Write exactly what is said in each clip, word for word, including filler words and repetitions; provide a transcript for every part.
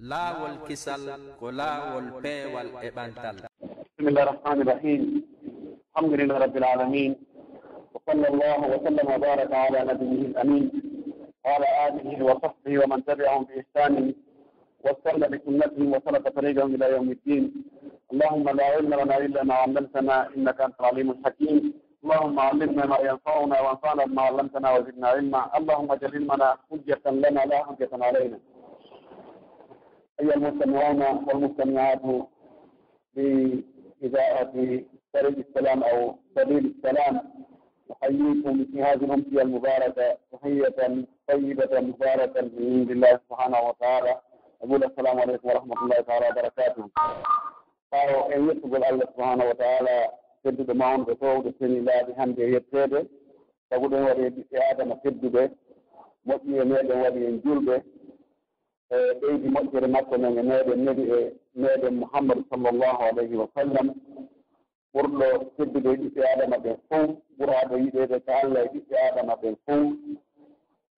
Laawol kisal ko laawol peewal e ɓantal. بسم الله الرحمن الرحيم. الحمد لله رب العالمين. وصلى الله وسلم وبارك على نبيه الأمين وعلى آله وصحبه ومن تبعهم بإحسان واستنى بسنتهم وسلك طريقهم إلى يوم الدين. اللهم لا علم لنا إلا ما علمتنا إنك أنت العليم الحكيم. اللهم علمنا ما ينفعنا وانفعنا بما علمتنا وزدنا علما. اللهم اجعل علمنا حجة لنا لا حجة علينا. أيها المستمعون والمستمعات لإذاعة طريق السلام أو سبيل السلام، أحييكم في هذه الأمسية المباركة تحية طيبة مباركة من عند الله سبحانه وتعالى. أقول السلام عليكم ورحمة الله تعالى وبركاته. Ɓaawo en yettugol Allah subhanahu wa ta'ala, tedduɗo mawnuɗo toowɗo seni laabi hande e yetteede, sabu ɗen waɗi e ɓiɓɓe Adama tedduɓe, moƴƴi e meɗen waɗi en julɓe, e ɓeydi moƴƴere makko men e meɗen neli e meɗen Muhammadu sallallahu alayhi wa sallam, ɓurɗo teddude e ɓiɓɓe Adama ɓen fow, ɓuraaɗo yiɗeede ka Allah e ɓiɓɓe Adama ɓen fow.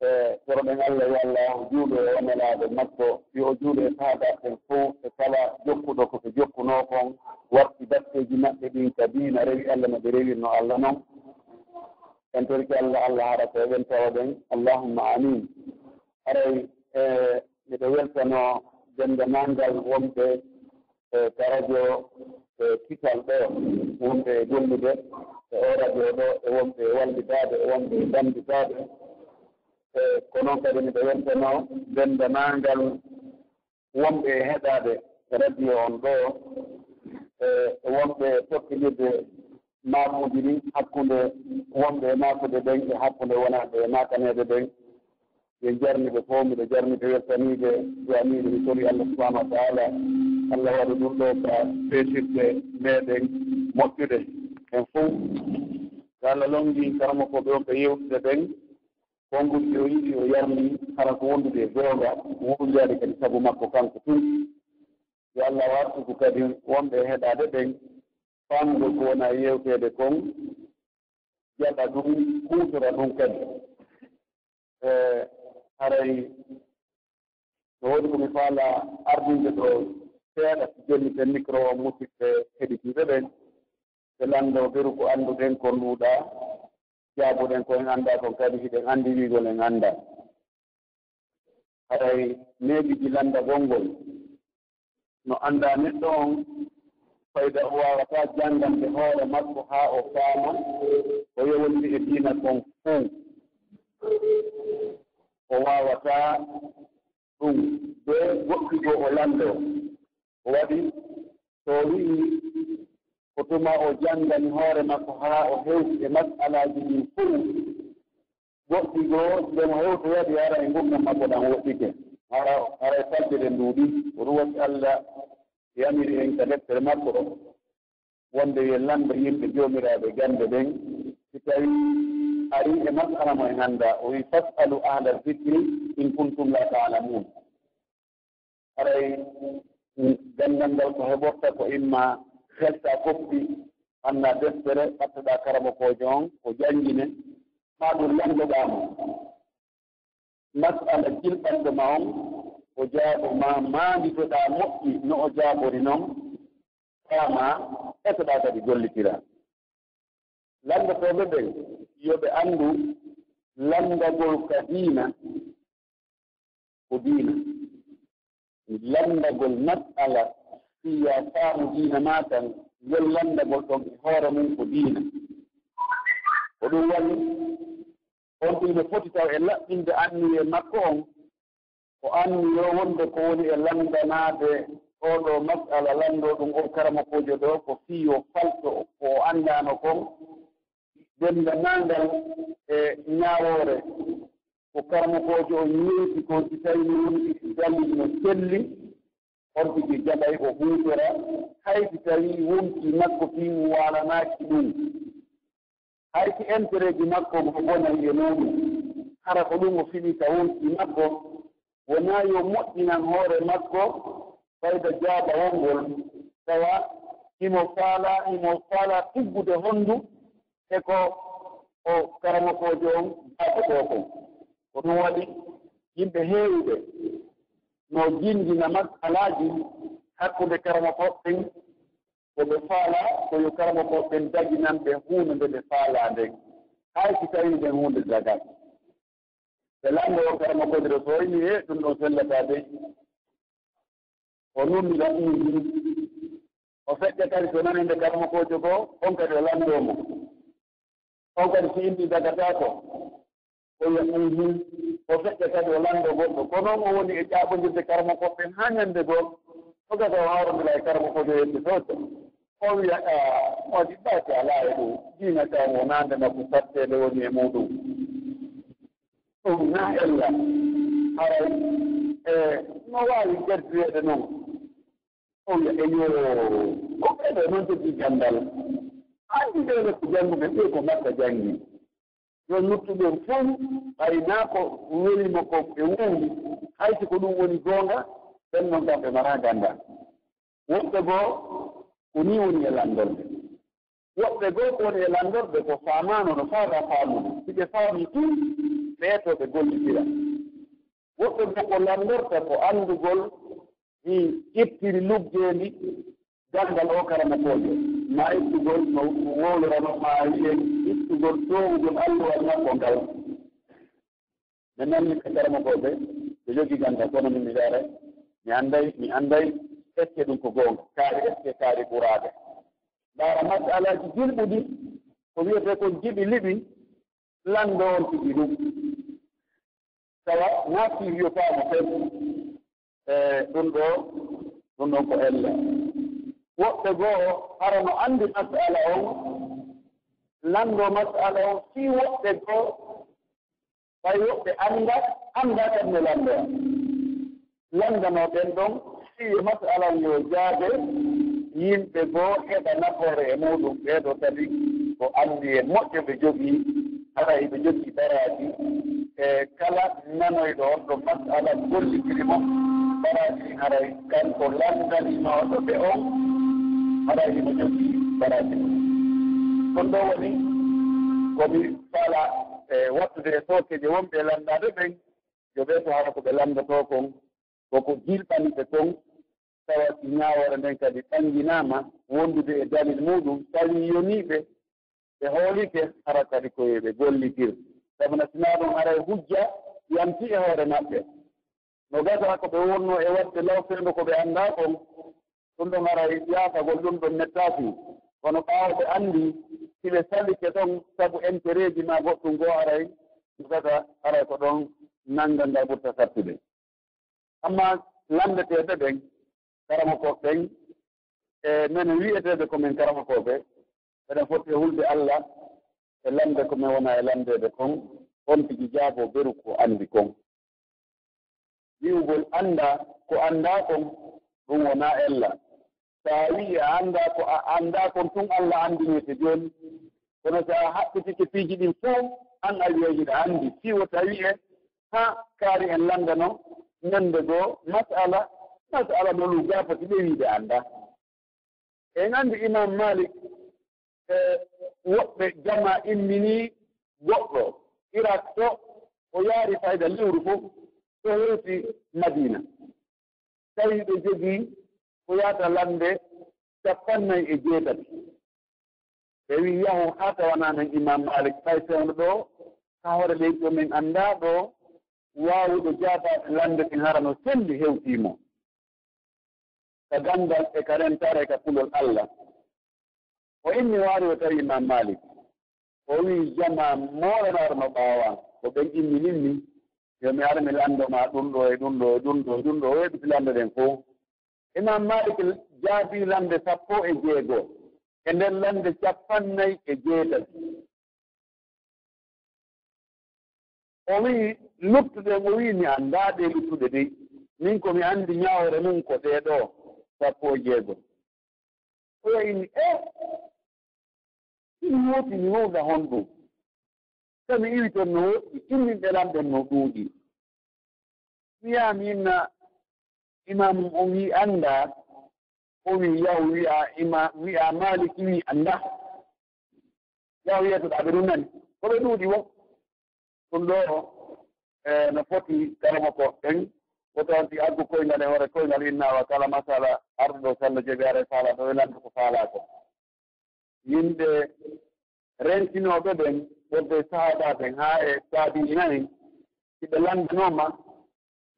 E toroɗen Allah yo Allah juuɗo e o nelaaɓe makko, yo o juuɗo e sahaabaaɓe ɓen fow, e kala jokkuɗo ko ɓe jokkunoo kon, warti batteeji maɓɓe ɗin ka diina, rewi Allah no ɓe rewirno Allah non. En torike Allah, Allah hara ko e ɓen tawa ɓen. Allahumma amin. Haray, e, miɗo weltanoo denndaangal wonɓe e ka radio, e kisal ɗo, wonɓe e gollude e o radio ɗo, e wonɓe e wallitaade, e wonɓe e dannditaade. E ko noon kadi miɗo weltanoo denndaangal wonɓe e heɗaade radio on ɗo, e wonɓe e tokkindirde maakuuji ɗin hakkunde wonɓe e maakude ɓen e hakkunde wonaaɓe e maakaneede ɓen. Ɓe jarni ɓe fof, miɗo jarni ɓe weltaniiɓe, du'aniiɓe, mi tori Allah subhanahu wa ta'ala, Allah waɗa ɗum ɗo ka feesirde meɗen moƴƴude en fof. Yo Allah lonngi karamokooɓe on ɓe yewtude ɓen, konguɗi o yiɗi o yarni, hara ko wondude e goonga, wonjaade kadi sabu makko kanko tun. Yo Allah wartugu kadi wonɓe e heɗaade ɓen, faamugol ko wona yewteede kon, jaɓa ɗum, huutora ɗum kadi. E haray no woodi ko mi faala ardinde ɗo seeɗa, si jonniten micro o musidɓe heɗitiiɓe ɓen, ɓe lanndoo beru ko annduɗen, ko nduuɗaa, jaabuɗen ko en anndaa kon kadi hiɗen anndi wiigol en anndaa. Haray neeɓi ɗi lanndagol ngol no anndaa neɗɗo on, fayda o waawataa janngande hoore makko haa o faama ko yowondiri e diina kon fow. O waawataa ɗum, bee goɗɗi goo o lanndoo. O waɗi, so o wi'i ko tuma o janngani hoore makko haa o hewti e mas'alaaji ɗin fow, goɗɗi goo, nde mo hewtoyata, hara e ngurndan makko ɗan woɗɗike. Hara, hara e falɓe ɗen ɗuuɗi. Ko ɗum waɗi Allah yamiri en ka deftere makko ɗo, wonde yo en lanndo yimɓe joomiraaɓe gannde ɓen, si tawii arii e mas'ala mo en anndaa. O wi'i, "Fas'alu ahla zikri in kuntum la ta'lamun." Haray ganndal ngal ko heɓorta ko imma heltaa koppi, annaa deftere, ɓattoɗaa karamokoojo on, o janngine, haa ɗum lanndoɗaa mo. Mas'ala jilɓanɗo ma on, o jaabo ma, maanditoɗaa moƴƴi no o jaabori non, faamaa, etoɗaa kadi gollitiraa. Lanndotooɓe ɓen, yo ɓe anndu lanndagol ka diina ko diina. Lanndagol mas'ala fii yo a faamu diina maa kan, ngol lanndagol ɗon e hoore mum ko diina. Ko ɗum waɗi on tigi no foti taw e laɓɓinde anniyee makko on, o anniyoo wonde ko woni e lanndanaade oo ɗoo mas'ala, lanndoo ɗum on karamokoojo ɗoo, ko fii yo falto ko o anndaano kon, denndaangal e ñaawoore ko karamokoojo on yewti kon, si tawii no woni dalil no selli, on tigi jaɓay o huutora, hay si tawii wonkii makko fii mum waalanaaki ɗum. Hay si entereeji makko mo bonay e muuɗum, hara ko ɗum o fini ka wonkii makko, wonaa yo moƴƴinan hoore makko fayda jaabawol ngol, tawa himo faalaa, himo faalaa tuggude honndu e ko o karamokoojo on jaabotoo kon. Ko ɗum waɗi yimɓe heewuɓe no jindina masalaaji hakkunde karamokooɓe ɓen, ko ɓe faala ko yo karamokooɓe ɓen daginan ɓe huunde nde ɓe faalaa nden, hay si tawii nden huunde dagaa. Ɓe lanndoo karamokoojo ɗoo, so o inni, "He, ɗum ɗon sellataa dey." O nunnira ɗum ɗum. O feƴƴa kadi so naninde karamokoojo goo, on kadi o lanndoo mo. On kadi si inni dagataako, o wi'a, "Uhum." O feƴƴa kadi o lanndoo goɗɗo. Ko noon o woni e ƴaaɓondirde karamokooɓe haa ñannde goo, o gasa o hawrondira e karamokoojo yettotoojo. O wi'a, "Aa, moodi baake alaa e ɗum. Diina kaa wonaande makko satteende woni e muuɗum." Ɗum na ella. Haray, e, no waawi gaddoyeede noon. O wi'a, "Eyyo, ko ɓee ɗoo noon jogii ganndal. Anndi ɓee ɗoo ko jannguɓe, ɓee ko Makka janngi." Yo nuttu ɓen fof, hay naa ko weli mo ko ɓe wuuri, hay si ko ɗum woni goonga, ɓen noon kam ɓe maraa ganndal. Woɓɓe goo, ko nii woni e lanndorde. Woɓɓe goo ko woni e lanndorde ko faamaano no faadaa faamude. Si ɓe faamii tun, ɓe etoo ɓe gollitira. Woɓɓe goo ko lanndorta ko anndugol, mi ƴettiri luggeendi ganndal oo karamokoojo, maa ittugol no wowlorano, maa wi'en ittugol toowugol alluwal makko ngal. Mi nanni ɓe karamokooɓe, ɓe jogii ganndal, kono min mi ndaara, mi annday, mi annday, est-ce que ɗum ko goonga? Kaari, est-ce que kaari ɓuraade? Ndaara masalaaji jilɓuɗi, ko wiyetee kon jiɓi liɓi, lanndoo on tigi ɗum. Tawa naati yo faamu fen. E ɗum ɗoo, ɗum ɗon ko ella. Woɓɓe goo, hara no anndi masala on, lanndoo masala on, fii woɓɓe goo, ɓay woɓɓe annda, annda kadi no lanndoya. Lanndanoo ɓen ɗon, fii yo masala on yo jaabe, yimɓe goo heɓa nafoore e muuɗum. Ɓee ɗoo kadi ko anndi e moƴƴo ɓe jogii, hara hiɓe jogii baraaji, e kala nanoyɗo on ɗon masala gollitiri mo, baraaji ɗin haray kanko lanndaninooɗo ɓe on, haray himo jogii baraaji ɗin. Kon ɗoo woni ko mi faala, e, wattude e sookeeje wonɓe e lanndaade ɓen, yo ɓe to hara ko ɓe lanndotoo kon, ko ko jilɓani ɓe kon, tawa si ñaawoore nden kadi ɓannginaama wondude e dalil muuɗum, tawi yonii ɓe, ɓe hoolike, hara kadi ko yo ɓe gollitir. Sabu na sinaa ɗum haray hujja yanti e hoore maɓɓe. No gasa ko ɓe wonnoo e waɗde law fewndo ko ɓe anndaa kon, ɗum ɗon haray yaafagol ɗum ɗon mettaaki. Kono ɓaawo ɓe anndi, si ɓe salike ɗon sabu entereeji maa goɗɗum goo haray, no gasa haray ko ɗon nanngal ngal ɓurta sattude. Amma lanndeteeɓe ɓen, karamokooɓe ɓen, e menen wi'eteeɓe ko men karamokooɓe, eɗen foti e hulde Alla e lannde ko men wona e lanndeede kon, on tigi jaaboo beru ko anndi kon. Wi'ugol anndaa ko anndaa kon, ɗum wonaa ella. So a wi'ii a anndaa ko a anndaa kon tun, Alla anndinoyte jooni. Kono so a haɓɓitike piiji ɗin fof, an a wi'ay hiɗa anndi. Fii wota wi'e, haa kaari en lanndano ñannde goo, masala, masala no lugaa foti ɓe wiide anndaa. En anndi Imaam Maalik, e woɓɓe jamaa imminii goɗɗo Irak to, o yaari fayda lewru fof, o hewti Madiina. Tawi ɓe jogii ko yaata lannde cappannayi e jeetati. Ɓe wi'i, "Yahu haa tawanaa men Imaam Maalik, ɓay fewndo ɗoo, ka hoore leydi ɗoo men anndaa ɗoo, waawuɗo jaabaade lannde ɗen hara no selli hewtii mo." Ka ganndal e ka rentaare e ka kulol Alla. O inni o ari o tawi Imaam Maalik. O wi'i, "Jamaa moolanaaɗo no ɓaawa, ko ɓen imminimmi, yo mi ar mi lanndo maa ɗum ɗoo e ɗum ɗoo e ɗum ɗoo e ɗum ɗoo." O heɓiti lannde ɗen fof. Imaam Maalik jaabii lannde sappo e jeego e nder lannde cappannayi e jeetati. O wi'i luttuɗe, o wi'i, "Mi anndaa ɗee luttuɗe dey. Min ko mi anndi ñaawore mum ko ɗee ɗoo, sappo e jeego." O wi'i, "E, mi hooti mi wowla honɗum? So mi iwi toon no woɗɗi, imminɓe lan ɓen no ɗuuɗi." Wi'aa mi inna imaamu on wi'i anndaa, o wi'i, "Yahu wi'aa ima-, wi'aa Maaliki wi'i anndaa." Yahu yeeso ɗaa ɓe ɗum nani. Ko ɓe ɗuuɗi wo. Ɗum ɗoo, e, no foti karamoko ɓen Woto on si aggu koyngal e hoore koyngal innawa kala masala arɗo ɗo sallo jeeɓi ara e faala ɗo e lanndo ko faalaa ko. Yimɓe rentinooɓe ɓen, ɓurɓe sahaabaaɓe ɓen, haa e taabi'ina en, si ɓe lanndanooma,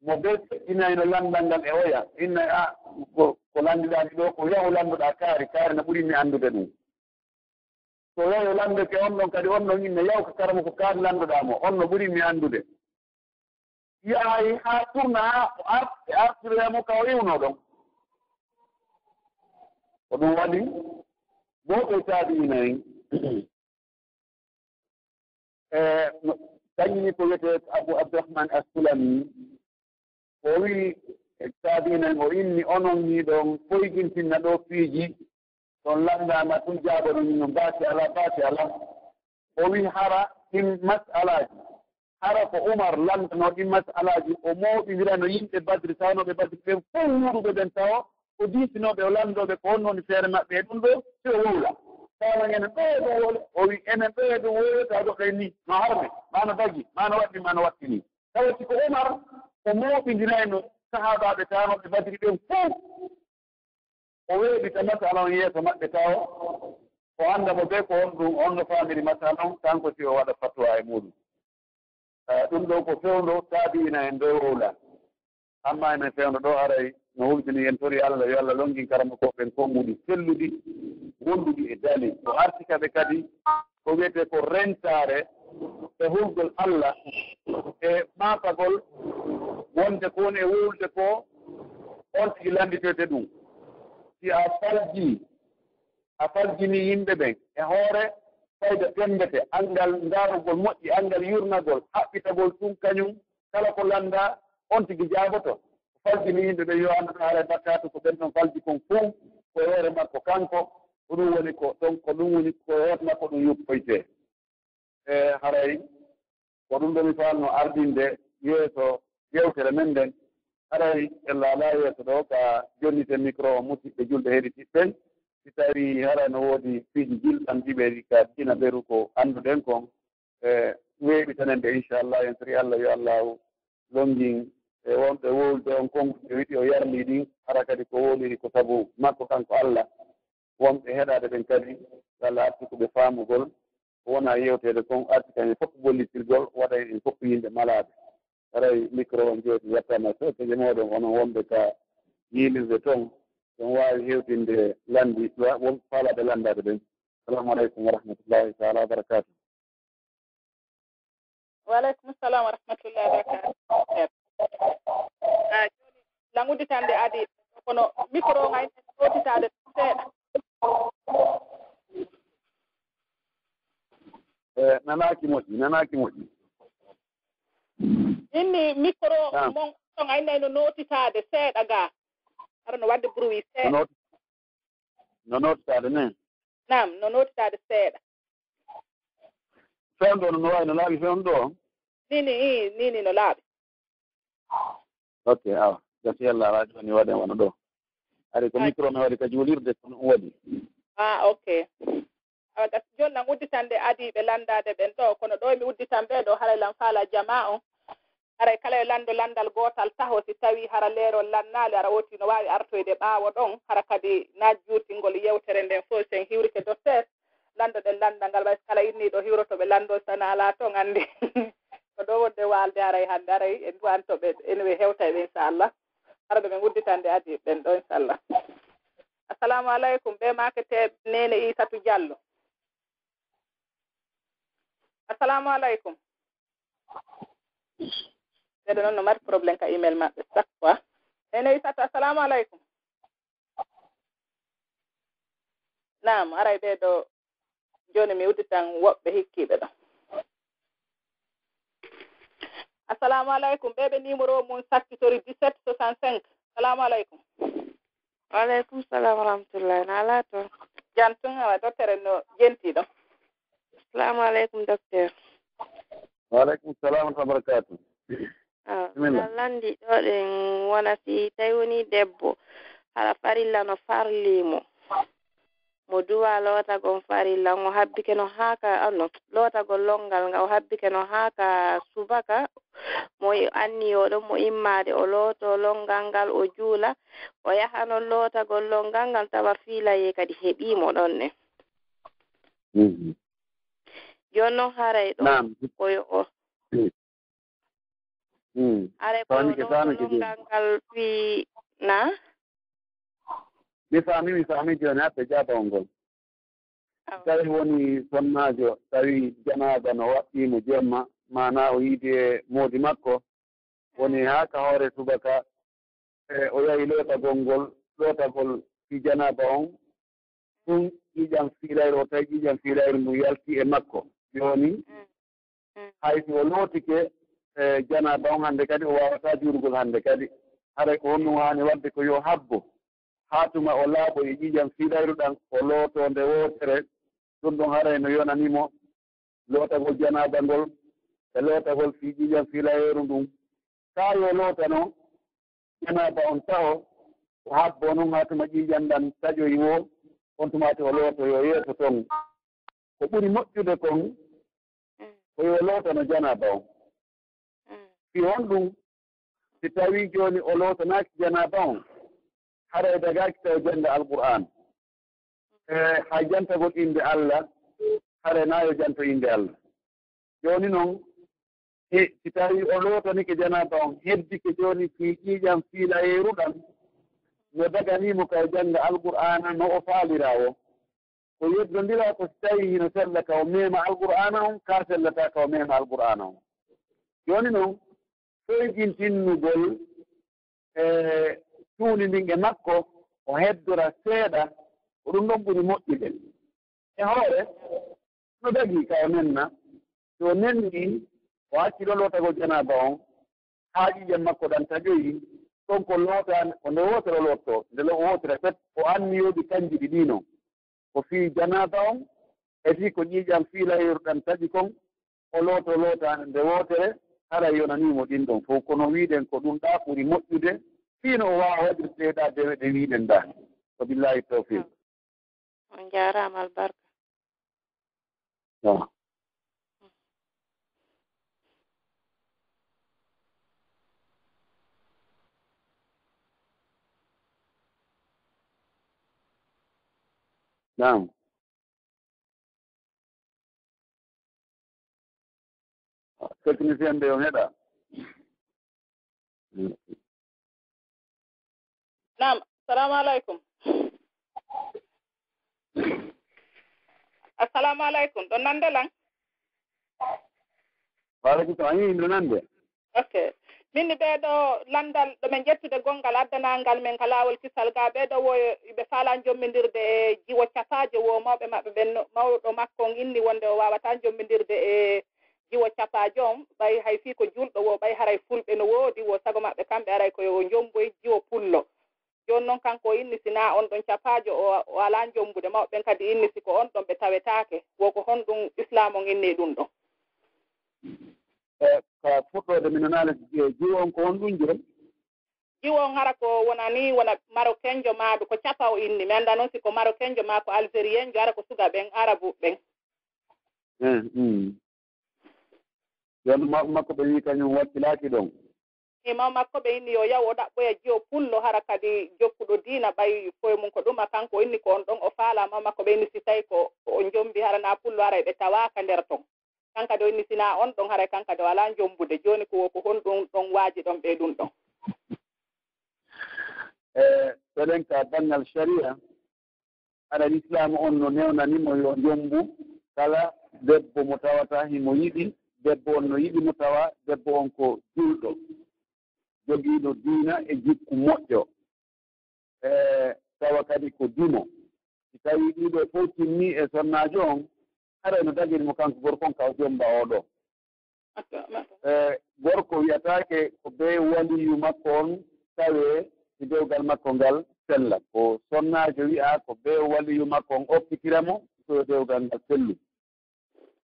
mo ɓe feƴƴinayno lanndal ngal e oya, inna a, ko, ko lanndiɗaa mi ɗoo, ko yahu lanndoɗaa kaari, kaari na ɓuri mi anndude ɗum. So yahi o lanndeke on ɗon kadi, on ɗon inna yahu ko kara mo ko kaari lanndoɗaa mo, on no ɓuri mi anndude. Yahay haa turna haa o ar-, e artire mo ka o iwnoo ɗon. Ko ɗum waɗi gooto e taabi'ina en, e, no, kañum ko wiyetee Abu Abdurrahman As-Sulami, o wi'i, e, taabi'ina en, o inni, onon miɗon foygintinna ɗo piiji, so on lanndaama tun jaaboɗon min non baasi alaa, baasi alaa. O wi'i, hara ɗin mas'alaaji, hara ko Umar lanndanoo ɗin mas'alaaji, o mooɓindirano yimɓe Badri, tawnooɓe Badri ɓen fow wuuruɓe ɓen tawo, o diisinooɓe, o lanndooɓe ko honno woni feere maɓɓe e ɗum ɗo, si o wowla. Tawa enen ɗo e ɗum wowla, o wi'i, enen ɗo e ɗum wowla, tawa goɗɗo en ni, no harmi, maa no dagi, maa no waɗɗi, maa no waɗɗini. Tawa si ko Umar, o mooɓindirayno sahaabaaɓe tawnooɓe Badri ɓen fow, o weeɓita masala on yeeso maɓɓe tawo, o annda mo bee ko honɗum, on no faamiri masala on, kanko si o waɗa fatwa e muuɗum. Eh, ɗum ɗon ko fewndo taabi'ina en ɓe wowla. Amma enen fewndo ɗo haray no hulɓini, en tori Allah, yo Allah longin karamokooɓe ɓen konguɗi selluɗi, wonduɗi e dali. Ko arti ka ɓe kadi, ko wiyetee ko rentaare e hulgol Allah e maapagol wonde ko woni e wowlude ko, on tigi lannditoyte ɗum. Si a faljii, a faljinii yimɓe ɓen e hoore fayda temmbete, anngal ndaarugol moƴƴi, anngal yurnagol, haɓɓitagol tun kañum, kala ko lanndaa, on tigi jaaboto. Ko faljinii yimɓe ɓen, yo anndu haray bakkaatu ko ɓen ɗon falji kon fow, ko e hoore makko kanko, ko ɗum woni ko ɗon, ko ɗum woni ko e hoore makko ɗum yuppoytee. E haray ko ɗum ɗo mi faalno ardinde yeeso yewtere men nden. Haray en laalaa yeeso ɗo ka jonniten micro o, musiɓɓe julɓe heɗitiɓɓe ɓen. Si tawii hara no woodi piiji jilɓanɗi ɓe ka diina ɓeru ko annduɗen kon, e weeɓitanen ɓe, inchallah. En tori Allah yo Allahu longin e wonɓe wowlude on kon, ɓe wiɗi o yarlii ɗin, hara kadi ko wowliri ko sabu makko kanko Allah. Wonɓe heɗaade ɓen kadi, yo Allah artu ko ɓe faamugol, ko wona yewteede kon, arti kam en fof gollitirgol, waɗa en fof yimɓe malaaɓe. Haray micro on jooɗi wattaama e sooseeje mooɗon, onon wonɓe ka yiilirde ton, on waawi hewtinde lanndi, wa-, won faalaaɓe lanndaade ɓen. Assalamu aleykum wa rahmatullahi taala wa barakatuh. Wa aleykum salam wa rahmatullahi wa barakatuh. Ah, jooni lan udditande adi, kono micro ngal nootitaade seeɗa. Eh, nanaaki moƴƴi, nanaaki moƴƴi. Inni micro Naam. Mon on aynay no nootitaade seeɗa ga. Hara no waɗde bruit No seeɗa. Nooti-, no nootitaade ne? Naam, no nootitaade seeɗa. Fewndo no, no wayi no laaɓi fewndo? Ni, ni, i, ni, ni no laaɓi. Ok, awa. Gasi yalla alaa jooni waɗen wano ɗo. Ari ko Ay. Micro men waɗi ka juulirde, ko ɗum waɗi. Ah, ok. Awa, gasi jooni nan udditande adiiɓe lanndaade ɓen ɗo, kono ɗo mi udditan ɓe ɗo, haray lan faala jamaa on. Haray kala yo lanndo lanndal gootal taho, si tawii hara leerol lannaali, hara woti no waawi artoyde ɓaawo ɗon, hara kadi naaj juutingol yewtere nden fof, si en hiwrike docteur, lanndoɗen lanndal ngal, ɓay so kala inniiɗo hiwroto ɓe lanndol, so tawii alaa toon, anndi ko ɗo wonde waalde, haray hannde, haray en du'anto ɓe, anyway, hewta e ɓe, inchallah. Hara ɗo men udditande adiiɓe ɓen ɗo, inchallah. Assalamu aleykum, ɓe maaketee Neene Isatu Jallo. Assalamu aleykum. Ɓeɗo noon no mari problème ka email maɓɓe chaque fois. Neene Isatu, assalamu aleykum. Naam, aray ɓeɗo jooni mi udditan woɓɓe hikkiiɓe ɗo. Assalamu aleykum. Ɓe ɓe numéro mum sakkitori dix-sept soixante-cinq. Assalamu aleykum. Wa aleykum salam wa rahmatullahi. Na alaa toon? Jam tun, awa, docteur en no jenti ɗo. Assalamu aleykum, docteur. Wa aleykum salam wa barakatuh. Ah, Bismillah. Lan lanndi ɗo ɗen wona si tawi woni debbo, hara farilla no farli mo. mo duwa lootagol farillan, o habbike no haa ka, ano, lootagol lonngal ngal, o habbike no haa ka subaka, mo i-, anniyo ɗon mo immaade, o looto lonngal ngal, o juula, o yaha non lootagol lonngal ngal, tawa fiilayee kadi heɓii mo ɗon ne. Mhm. Jooni non haray ɗon Naam. ko yo o Mm. Mm. Are ko Faamike, ɗo faamike, ko ɗum jooni. Ngal ngal fii na? Mi faami, mi faami jooni haɓɓe jaabawol ngol. Awa. Tawi woni sonnaajo, tawi janaaba no waɗɗii mo jemma, maanaa o yiidi e moodi makko, woni Mm. haa ka hoore subaka, e, o yahi lootagol ngol, lootagol fii janaaba on, ɗum ƴiiƴam fiilayru, o tawi ƴiiƴam fiilayru ndu yalti e makko. Jooni, Mm. Mm. hay si o lootike, e, janaaba on hannde kadi, o waawataa juulugol hannde kadi. Haray ko honɗum haani waɗde? Ko yo habbo haa tuma o laaɓo e ƴiiƴam fiilayru ɗan, o lootoo nde wootere. Ɗum ɗon haray no yonani mo lootagol janaaba ngol e lootagol fii ƴiiƴam fiilayru ndun. Kaa yo lootano janaaba on taho, o habbo non haa tuma ƴiiƴam ɗan taƴoyi woo, on tuma ati o looto yo yeeso ton. Ko ɓuri moƴƴude kon, Mm. ko yo lootano janaaba on. Mm. Fii honɗum? Si tawii jooni o lootanaaki janaaba on, haray dagaaki taw jannga Alqur'aan. E, hay jantagol innde Alla, haray naa yo janto innde Alla. Jooni non, e, si tawii o lootanike janaaba on, heddike jooni fii ƴiiƴam fiilayeeru ɗan, no daganii mo ka o jannga Alqur'aana no o faaliraa woo. Ko yeddondiraa ko si tawii hino sella ka o meema Alqur'aana on, kaa sellataa ka o meema Alqur'aana on. Jooni non, foygintinnugol, e, tuundi ndin e makko, o heddora seeɗa, ko ɗum ɗon ɓuri moƴƴude. E hoore, no dagii ka o nenna, si o nenni, o acci ɗon lootagol janaaba on, haa ƴiiƴam makko ɗan taƴoyi, ɗon ko lootaande, ko nde wootere o loottoo, nde lo-, wootere pet, o anniyooji kanji ɗiɗi non. Ko fii janaaba on, e fii ko ƴiiƴam fiilayru ɗan taƴi kon, o lootoo lootaande nde wootere, haray yonanii mo ɗin ɗon fow. Kono wi'uɗen ko ɗum ɗaa ɓuri moƴƴude, fii no o waawa waɗirde ɗee ɗaa dewe ɗe wi'uɗen ɗaa. Wa billaahi tawfiiq. On jaaraama albarka. Naam. Naam. Technicien de on heɗa. Naam, salamu alaikum. Assalamu alaikum. Ɗon nande lan? Wa alaikum salam. Ayi, ɗon nande. Ok. Min ni ɓee ɗo lanndal ɗo men ƴettude gonngal addanangal men ka laawol kisal gaa, ɓee ɗo wo ɓe faalaa jommbindirde e jiwo capaajo wo mawɓe maɓɓe ɓen. No, mawɗo makko on inni wonde o waawataa jommbindirde e jiwo capaajo on, ɓay hay fii ko juulɗo wo, ɓay haray fulɓe no woodi wo, sago maɓɓe kamɓe aray ko yo o jommboy jiwo pullo. Jooni non kanko o inni si naa on ɗon capaajo o, o alaa jommbude, mawɓe ɓen kadi inni si ko on ɗon ɓe tawetaake, wo ko honɗum Islaam on inni ɗum ɗon? E, ka fuɗɗoode, mi nanaali, e, jiwo on ko honɗum jooni? Jiwo on hara ko wonani, wona Marokenjo maa du ko capa o inni. Mi anndaa non si ko Marokenjo maa ko Algérienjo, hara ko suga ɓen, Arabu ɓen. Eh, mm. Jooni ma-, makko ɓe wi'i kañum wakkilaaki ɗon. E maw makko ɓe inni yo yaw o ɗaɓɓoya jiwo pullo, hara kadi jokkuɗo diina ɓay koye mum ko ɗuma, kanko o inni ko on ɗon o faalaa. Maw makko ɓe inni si tawi ko o jommbi hara naa pullo, haray ɓe tawaaka nder ton. Kankadi o inni si naa on ɗon, haray kankadi o alaa jommbude. Jooni ko wo ko honɗum ɗon waaji ɗon ɓe ɗum ɗon? E, so ɗen ka banngal sharia, hara Lislaamu on no newnani mo yo jommbu kala debbo mo tawata himo yiɗi, debbo on no yiɗi mo tawa debbo on ko julɗo, jogiiɗo diina e jikku moƴƴo. E, tawa kadi ko dimo. Si tawii ɗii ɗoo fow timmii e sonnaajo on, haray no dagiri mo kanko gorko on ka o jommba oo ɗoo. E, gorko wi'ataake ko bee waliyu makko on tawee si dewgal makko ngal sella. Ko sonnaajo wi'aa ko bee waliyu makko on okkitira mo, so dewgal ngal sellu.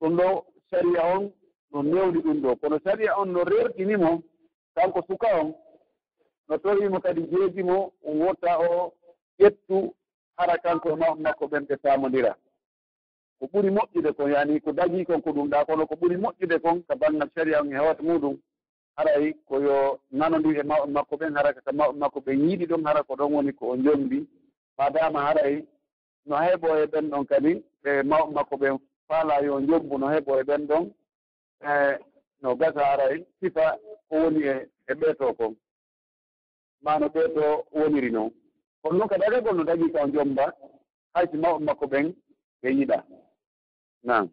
Ɗum ɗoo sariya on no newni ɗum ɗoo, kono sariya on no rerɗini mo, kanko suka on, no torii mo kadi jeeji mo, wota o ƴettu hara kanko e mawɓe makko ɓen ɓe faamondira. Ko ɓuri moƴƴude kon, yani ko dagii kon ko ɗum ɗaa, kono ko ɓuri moƴƴude kon ka banngal sharia on e hoore muɗum, haray ko yo nanondir e mawɓe makko ɓen, hara ka mawɓe makko ɓen yiɗi ɗon, hara ko ɗon woni ko o njombi. Maadaama haray no heɓoo e ɓen ɗon kadi, ɓe mawɓe makko ɓen faalaa yo njombu, no heɓoo e ɓen ɗon, e no gasa haray sifa ko woni e, e ɓee too kon. Maa no ɓee too woniri non. Kono non ka dagagol no dagii ka o jomba, hay si mawɓe makko ɓen ɓe yiɗa. Naam.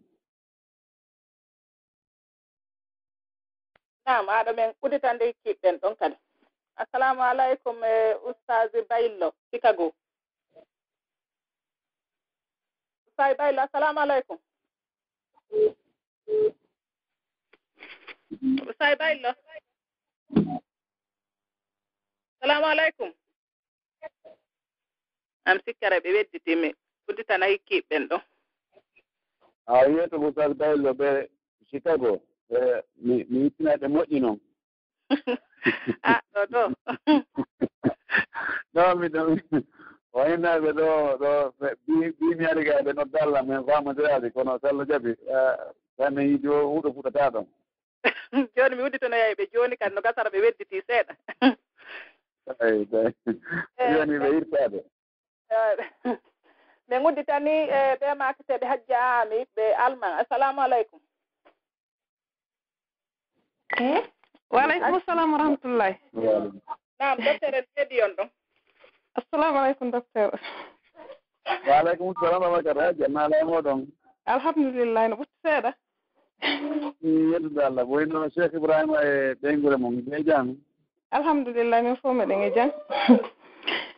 Naam, aɗo men udditande hikkiiɓe ɓen ɗon kadi. Assalamu alaikum, eh, Ustaz Baylo, Chicago. Ustaz Baylo, assalamu alaikum. Ustaz Baylo. Assalamu alaikum. Am sikkara ɓe wedditi mi. Udditana hikkiiɓe ɓen ɗon. A yeeto Ustaz Baylo ɓe Chicago. Ɓe mi, mi ittina ɓe moƴƴi non. Ah, ɗo, ɗo. Ɗo mi ɗo, o innaaɓe ɗo, ɗo, ɓe, bi, bi mi ari ga ɓe nodda Allah, men faamondiraade, kono so Allah jaɓi, eh, so men yiidi o, huɗo fuɗata ɗon. Jooni mi udditonoyay ɓe jooni kadi no gasara ɓe wedditi seeɗa. Eyi, eyi. Eh, jooni ɓe irtaade. Eh, min udditani, eh, ɓe makiteɓe Hajja Ami ɓe Alman. Assalamu alaikum. Eh? Wa alaikum assalam wa rahmatullahi. Naam, docteur en weedi on ɗon. Assalamu alaikum, docteur. Wa alaikum salam wa rahmatullahi. Jam ala e moɗon. Alhamdulillah, no ɓurti seeɗa. Mi yettude Allah. Ko wayno Cheikh Ibrahima e ɓeynguure mum, ɓe jam? Alhamdulillah, min fof meɗen e jam.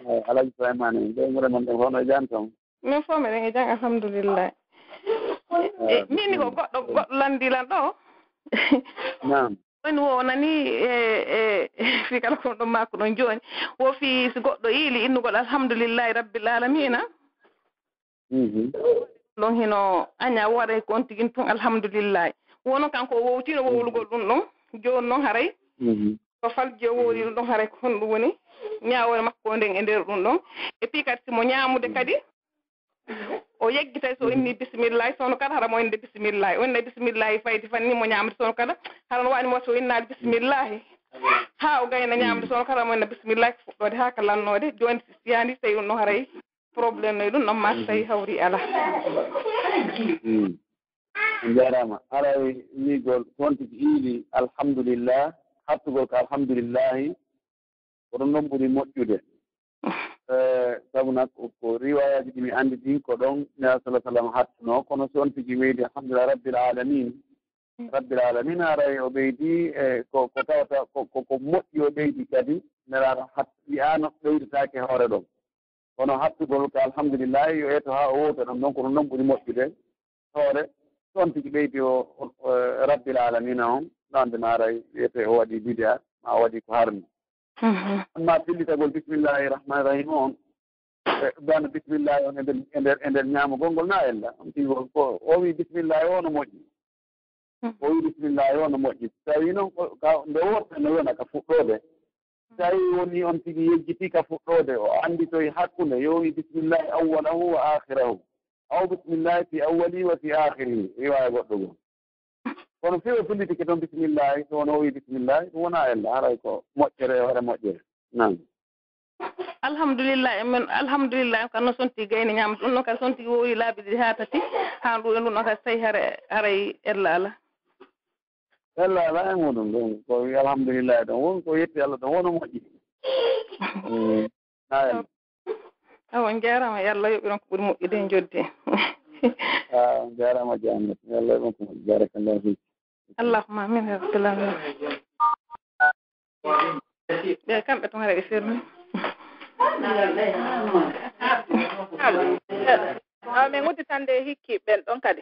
Eh, Alhaji Souleymane en, ɓeynguure mon ɗen, hono e jam toon? Min fof meɗen e jam, alhamdulillah. Eh, min ni ko goɗɗo, goɗɗo lanndi lan ɗo. Naam. Woni wo o nani e, e, fii kala ko ɗon maa ko ɗon jooni. Wo fii si goɗɗo iili innugol alhamdulillahi rabbil alamina. Mhm. Ɗon hino aña waɗa ko on tigi tun alhamdulillahi. Wono kanko o wowtino wowlugol ɗum ɗon. Jooni noon haray. Mhm. Ko falji o wowli ɗum ɗon haray ko honɗum woni ñaawoore makko nden e nder ɗum ɗon. E fii kadi si mo ñaamude kadi. O yeggitay so o inni bisimillahi, sono kala hara mo innde bisimillahi. O innay bisimillahi faydi fanni mo ñaamata, sono kala hara no waɗi mo so o innaali bisimillahi. Haa o gayna ñaamde, sono kala mo inna bisimillahi ko fuɗɗoode haa ka lannoode. Jooni si yaandi tawi ɗum no haray problème no e ɗum, non ma so tawi hawri ala. Mm. On jaaraama. Haray wiigol toon tigi iili alhamdulillah, hattugol ko alhamdulillahi, ko ɗum ɗon ɓuri moƴƴude. Eh, sabu nak ko, ko riwayaaji ɗi mi anndi ɗin ko ɗon Nela sallallahu alaihi wasallam hattuno, kono si on tigi weydi alhamdulillah rabbil alamin, rabbil alamin haray o ɓeydi, eh, ko, ko tawata ko, ko, ko moƴƴi o ɓeydi kadi, Nela hat, wi'aano ɓeydataake hoore ɗon. Kono hattugol ko alhamdulillahi yo eto haa o wowta ɗon ɗon, ko ɗum ɗon ɓuri moƴƴude. Hoore, so on tigi ɓeydi o, o, o, rabbil alamina on, ɗon de maaray wiyete o waɗi bid'a, ma o waɗi ko harmi. Mhm. Amma fillitagol bismillahi rahmani rahim on, e, bana bismillahi on e nder, e nder, e nder ñaamugol ngol na ella. On tigi ko, ko o wi bismillahi o no moƴƴi. Mhm. O wi bismillahi o no moƴƴi. Tawi noon ko, ka, nde wootere no yona ka fuɗɗoode. Tawi woni on tigi yejjiti ka fuɗɗoode, o annditoyi hakkunde, yo wi bismillahi awwalahu wa akhirahu. Aw bismillahi fi awwali wa fi akhirihi. Riwaya goɗɗo goo. Kono si o fillitike toon bisimillahi, so wonaa o wii bisimillahi, ɗum wonaa ella, haray ko moƴƴere e hoore moƴƴere. Naam. Alhamdulillahi, men, alhamdulillahi, kan no sonti gayni ñaama. Ɗum noon kadi sonti wowli laabi ɗiɗi haa tati, haa ɗum e ɗum noon kadi tawi hare, haray ella ala. Ella ala e muɗum ɗum, ko wi alhamdulillahi ɗum, won ko yetti Allah ɗum, wono moƴƴi. Mm. Naam. Awa, on njaaraama, yo Allah yoɓ on ko ɓuri moƴƴude e njoɓdi. Ah, on njaaraama, jaamnde. Yo Allah yoɓ on ko moƴƴi. Barakallahu fiik. Allahumma amin, ya rabbal alamin. Ɓe kamɓe tun hara ɓe fermi. Awa, min udditande hikki ɓen ɗon kadi.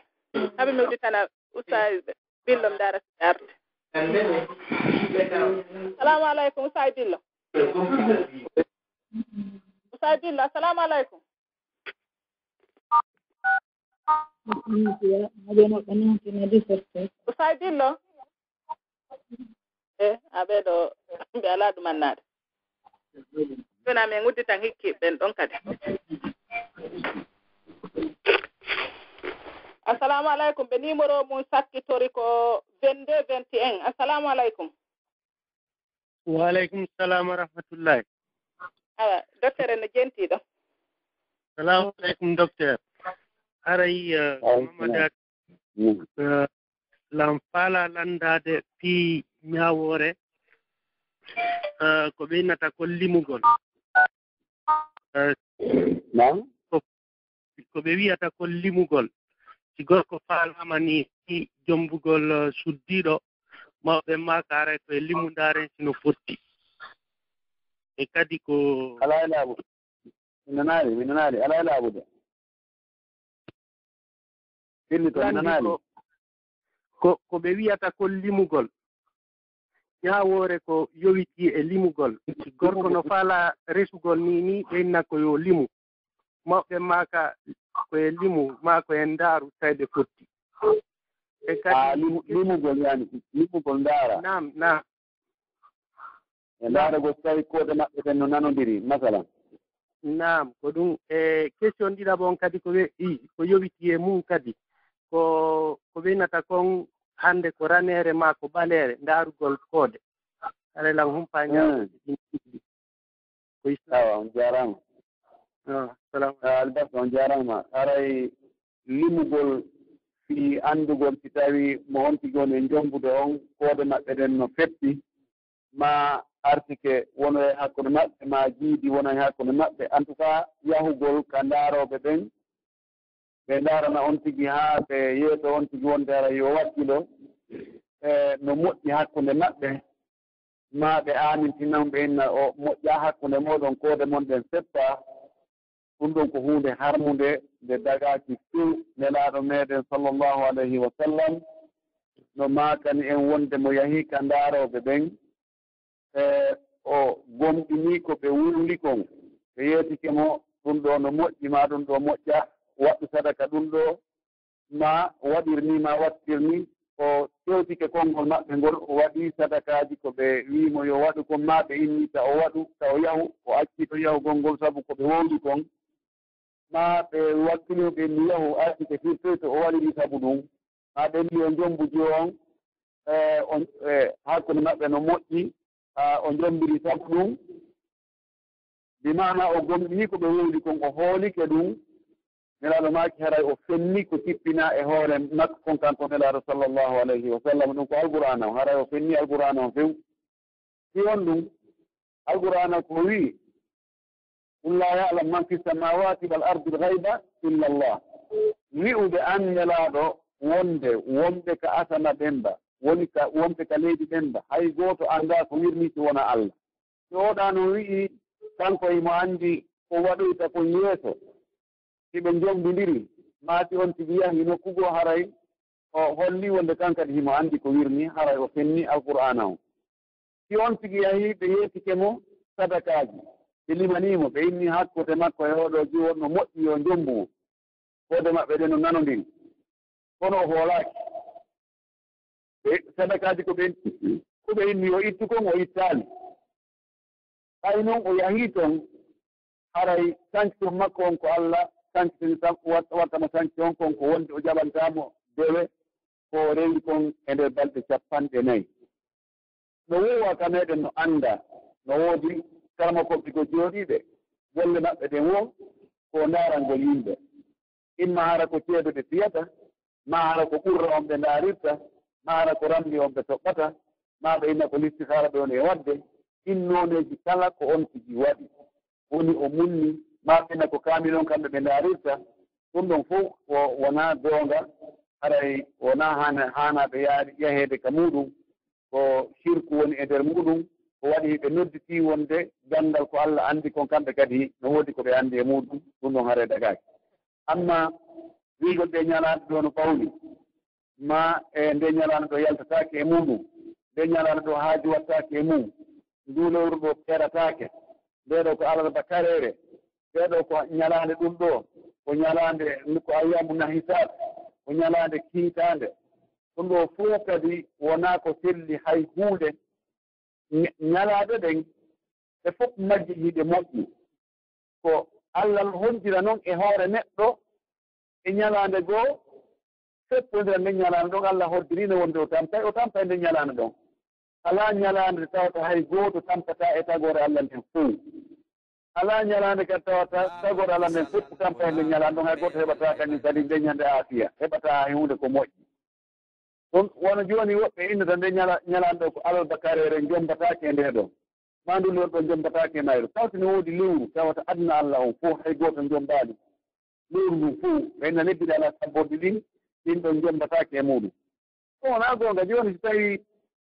Haɓe mi udditana Oustaz Billo, mi daara si arde. Salamu alaikum, Oustaz Billo. Oustaz Billo, assalamu alaikum. Oustaz Billo. E, a ɓeɗo, ɓe ala ɗumannaade. Jona min udditan hikki ɓen ɗon kadi. Assalamu alaikum. Ɓe numéro mum sakkitori ko vingt-deux vingt et un. Assalamu alaikum. Wa alaikum salam wa rahmatullahi. Awa, docteur en no jentiɗo. Salamu alaikum, docteur. Haray, eh, Mamada, eh, lam fala landade fi ñawore, eh, ko ɓeynata ko limugol. Eh, Naam? Ko, ko ɓe wiyata ko limugol. Si gorko faalaama ni, ni jombugol, eh, suddiiɗo, mawɓe maaka haray ko e limu ndaaren si no fotti. E kadi ko Alaa e laaɓude. Mi nanaali, mi nanaali. Alaa e laaɓude. Filli to mi Landi nanaali. Ko, ko, ko ɓe wiyata ko limugol. Ñaawoore ko yowitii e limugol. Si gorko no faalaa resugol ni, ni ɓe inna ko yo limu. Mawɓe maaka ko e limu, maa ko e ndaaru tawi ɓe fotti. E kadi Ah, limu-, limugol yani, limugol ndaara. Naam, naam. E ndaaragol so tawi koode maɓɓe ɗen no nanondiri, masalan. Naam, ko ɗum. E question ɗiɗaɓo on kadi ko we-, i, ko yowiti e mum kadi. Ko, ko ɓeynata kon hannde ko raneere maa ko ɓaleere, ndaarugol koode. Haray lan humpaa ñaawooji ɗin ɗiɗi. Ko Islam. Awa, on jaaraama. Ah, salamu Ah, Albarka, on jaaraama. Haray limugol fii anndugol si tawii mo on tigi woni e jombude on, koode maɓɓe ɗen no feppi, maa artike wonoo e hakkunde maɓɓe, maa jiidi wonoo e hakkunde maɓɓe. En tout cas, yahugol ka ndaarooɓe ɓen, ɓe ndaarana on tigi haa ɓe yeeto on tigi wonde hara yo wakkilo, e, no moƴƴi hakkunde maɓɓe, maa ɓe aamintina on, ɓe inna o moƴƴaa hakkunde mooɗon, koode mon ɗen seppaa. Ɗum ɗon ko huunde harmunde nde dagaaki few. Nelaaɗo meɗen sallallahu alayhi wa sallam no maakani en wonde mo yahi ka ndaarooɓe ɓen, e, o gomɗini ko ɓe wowli kon. Ɓe yeetike mo, ɗum ɗo no moƴƴi, maa ɗum ɗo moƴƴa, waɗu sadaka ɗum ɗo, maa waɗir ni, maa wattir ni. O tewtike konngol maɓɓe ngol, o waɗi sadakaaji ko ɓe wi'i mo yo waɗu kon, maa ɓe inni ta o waɗu, ta o yahu, o acci to yahugol ngol sabu ko ɓe wowli kon. Maa ɓe wakkilino ɓe inni yahu, artike firtoy to o waɗiri sabu ɗum. Maa ɓe inni o jombuji on, e, on, e, hakkunde maɓɓe no moƴƴi, haa o jombiri sabu ɗum. Bi maana o gomɗini ko ɓe wowli kon, o hoolike ɗum. Nelaaɗo maaki haray o fenni ko tippinaa e hoore makko kon, kanko Nelaaɗo sallallahu alayhi wa sallam. Ɗum ko Alqur'aana on, haray o fenni Alqur'aana on few. Si on ɗum, Alqur'aana ko wi'i, "Qul laa ya'lamu man fi samaawaati wal ardi l-ghayba illa Allah." Wi'ude an Nelaaɗo wonde wonɓe ka asama ɓen ba, woni ka, wonɓe ka leydi ɓen ba, hay gooto anndaa ko wirnii si wonaa Allah. Si oɗa no wi'i kanko himo anndi ko waɗoyta kon yeeso, si ɓe njombindiri, maa si on tigi yahi nokku goo, haray o holli wonde kan kadi himo anndi ko wirnii, haray o fenni Alqur'aana on. Si on tigi yahi, ɓe yeetike mo sadakaaji, ɓe limanii mo, ɓe inni hakkunde makko e oo ɗoo jiwo no moƴƴi, yo njombu mo. Koode maɓɓe ɗen no nanondiri, kono o hoolaaki. Ɓe sadakaaji ko ɓe, ko ɓe inni yo ittu kon, o ittaali. Ɓay non o yahii ton, haray sancton makko on ko Alla sanctini tan, wat-, watta mo sancton kon ko wonde o jaɓantaa mo dewe ko o rewi kon e nder balɗe cappanɗe nayi. No woowa ka meɗen no anndaa, no woodi karamokooɓe ko jooɗiiɓe, golle maɓɓe ɗen wo ko ndaarangol yimɓe. Imma hara ko ceede ɓe piyata, maa hara ko ɓurra on ɓe ndaarirta, maa hara ko ramli on ɓe toɓɓata, maa ɓe inna ko listihaara ɓe woni e waɗde. Ɗin nooneeji kala ko on tigi waɗi. Woni o munni, maa ɓe inna ko kaamil on kamɓe ɓe ndaarirta. Ɗum ɗon fof o wonaa goonga, haray wonaa haana-, haanaaɓe yaade, yaheede ka muuɗum. Ko sirku woni e nder muuɗum. Ko waɗi ɓe nodditii wonde ganndal ko Alla anndi kon, kamɓe kadi no woodi ko ɓe anndi e muuɗum, ɗum ɗon haray dagaaki. Amma wi'ugol ɗee ñalaaɗe ɗoo no ɓawli, maa e ndee ñalaande ɗoo yaltataake e muuɗum, ndee ñalaande ɗoo haaju wattaake e mum, nduu lewru ɗoo perataake, ndee ɗoo ko alarba kareere, ndee ɗoo ko ñalaande ɗum ɗoo, ko ñalaande, ko ayyaamu nahisaat, ko ñalaande kiitaande. Ɗum ɗoo fof kadi wonaa ko selli hay huunde. Ña-, ñalaaɗe ɗen, ɗe fof majje hiɗe moƴƴi. Ko Allah no hoddira noon e hoore neɗɗo e ñalaande goo, feppondira nden ñalaande ɗon. Allah hoddirino wonde o tampay, o tampay nden ñalaande ɗon. Alaa ñalaande tawata hay gooto tampataa e tagoore Allah nden fow. Alaa ñalaande kadi tawata tagoore Allah nden fow tampay e nden ñalaande ɗon, hay gooto heɓataa kañum kadi nden ñande aafiya, heɓataa hay huunde ko moƴƴi. Ɗum wano jooni woɓɓe innata nde ñala-, ñalaande ɗo ko alalbakareere, njombataake e ndee ɗoo. Maa ndu lewru ɗo njombataake e mayru. Tawti no woodi lewru tawata aduna Allah on fof hay gooto njombaali. Lewru ndun fof, ɓe inna lebbi ɗi alaa sabborɗi ɗin, ɗin ɗon njombataake e muuɗum. Ɗum wonaa goonga. Jooni si tawii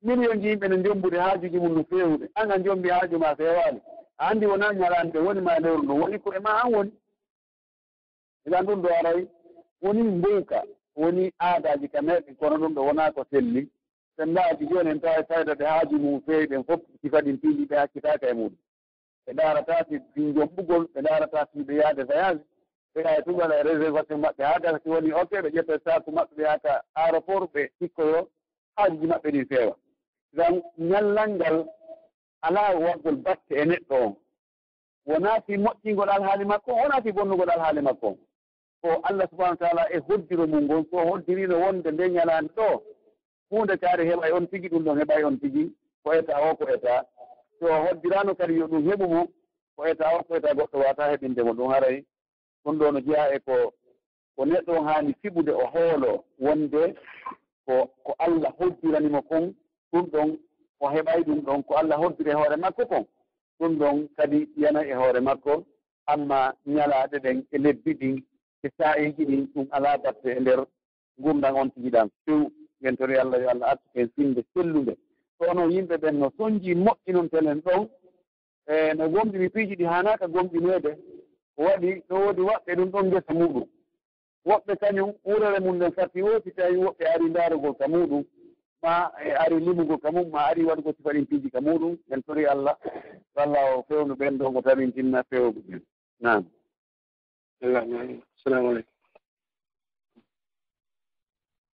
miliyonji yimɓe no njombude haajuuji mum no feewude, an a njombi haaju maa feewaali. A anndi wonaa ñalaande woni maa e lewru ndun, woni ko e maa an woni. Ilan ɗum ɗo aray woni mbowka, woni aadaaji ka meɗen, kono ɗum ɗo wonaa ko selli. Senndaaki jooni en tawa fayda ɓe haaju mum feewi ɓen fof, sifa ɗin piiji ɓe hakkitaaka e muɗum. Ɓe ndaarataa si ɗin jombugol, ɓe ndaarataa si ɓe yaade voyage, ɓe yaha tun waɗa réservation maɓɓe haa gasa si woni ok, ɓe ƴetta saaku maɓɓe ɓe yaha ka aéroport, ɓe sikkoyo haajuji maɓɓe ɗin feewa. Ngam ñallal ngal alaa waɗgol batte e neɗɗo on. Wonaa fii moƴƴingol alhaali makko on, wonaa fii bonnugol alhaali makko on. Ko Allah subhanahu wa taala e hoddiro mum ngon, so hoddiriino wonde nde ñalaande ɗo, huunde kaari heɓay on tigi, ɗum ɗon heɓay on tigi, ko eta o, ko eta. So hoddiraano kadi yo ɗum heɓu mo, ko eta o, ko eta goɗɗo waawataa heɓinde mo ɗum haray. Ɗum ɗo no jeyaa e ko, ko neɗɗo on haani fiɓude, o hooloo wonde ko, ko Allah hoddirani mo kon, ɗum ɗon o heɓay ɗum ɗon, ko Allah hoddiri e hoore makko kon, ɗum ɗon kadi yanay e hoore makko. Amma ñalaaɗe ɗen e lebbi ɗin e saa'iiji ɗin, ɗum alaa batte e nder ngurndan on tigi ɗan few. Yen tori Allah yo Allah accu ken sinde sellunde. Ɗo non yimɓe ɓen no sonji moƴƴinonte len ɗon, e no gomɗini piiji ɗi haanaaka gomɗineede. Ko waɗi ɗo woodi waɗɓe ɗum ɗon ngesa muɗum. Woɓɓe kañum wurere mum nden fati woo, si tawi woɓɓe ari ndaarugol ka muɗum, ma e ari limugol ka mum, ma ari waɗugol sifa ɗin piiji ka muɗum, en tori Allah, yo Allah o fewnu ɓen ɗon, o tabintinna fewɓe ɓen. Naam. Assalamu aleykum.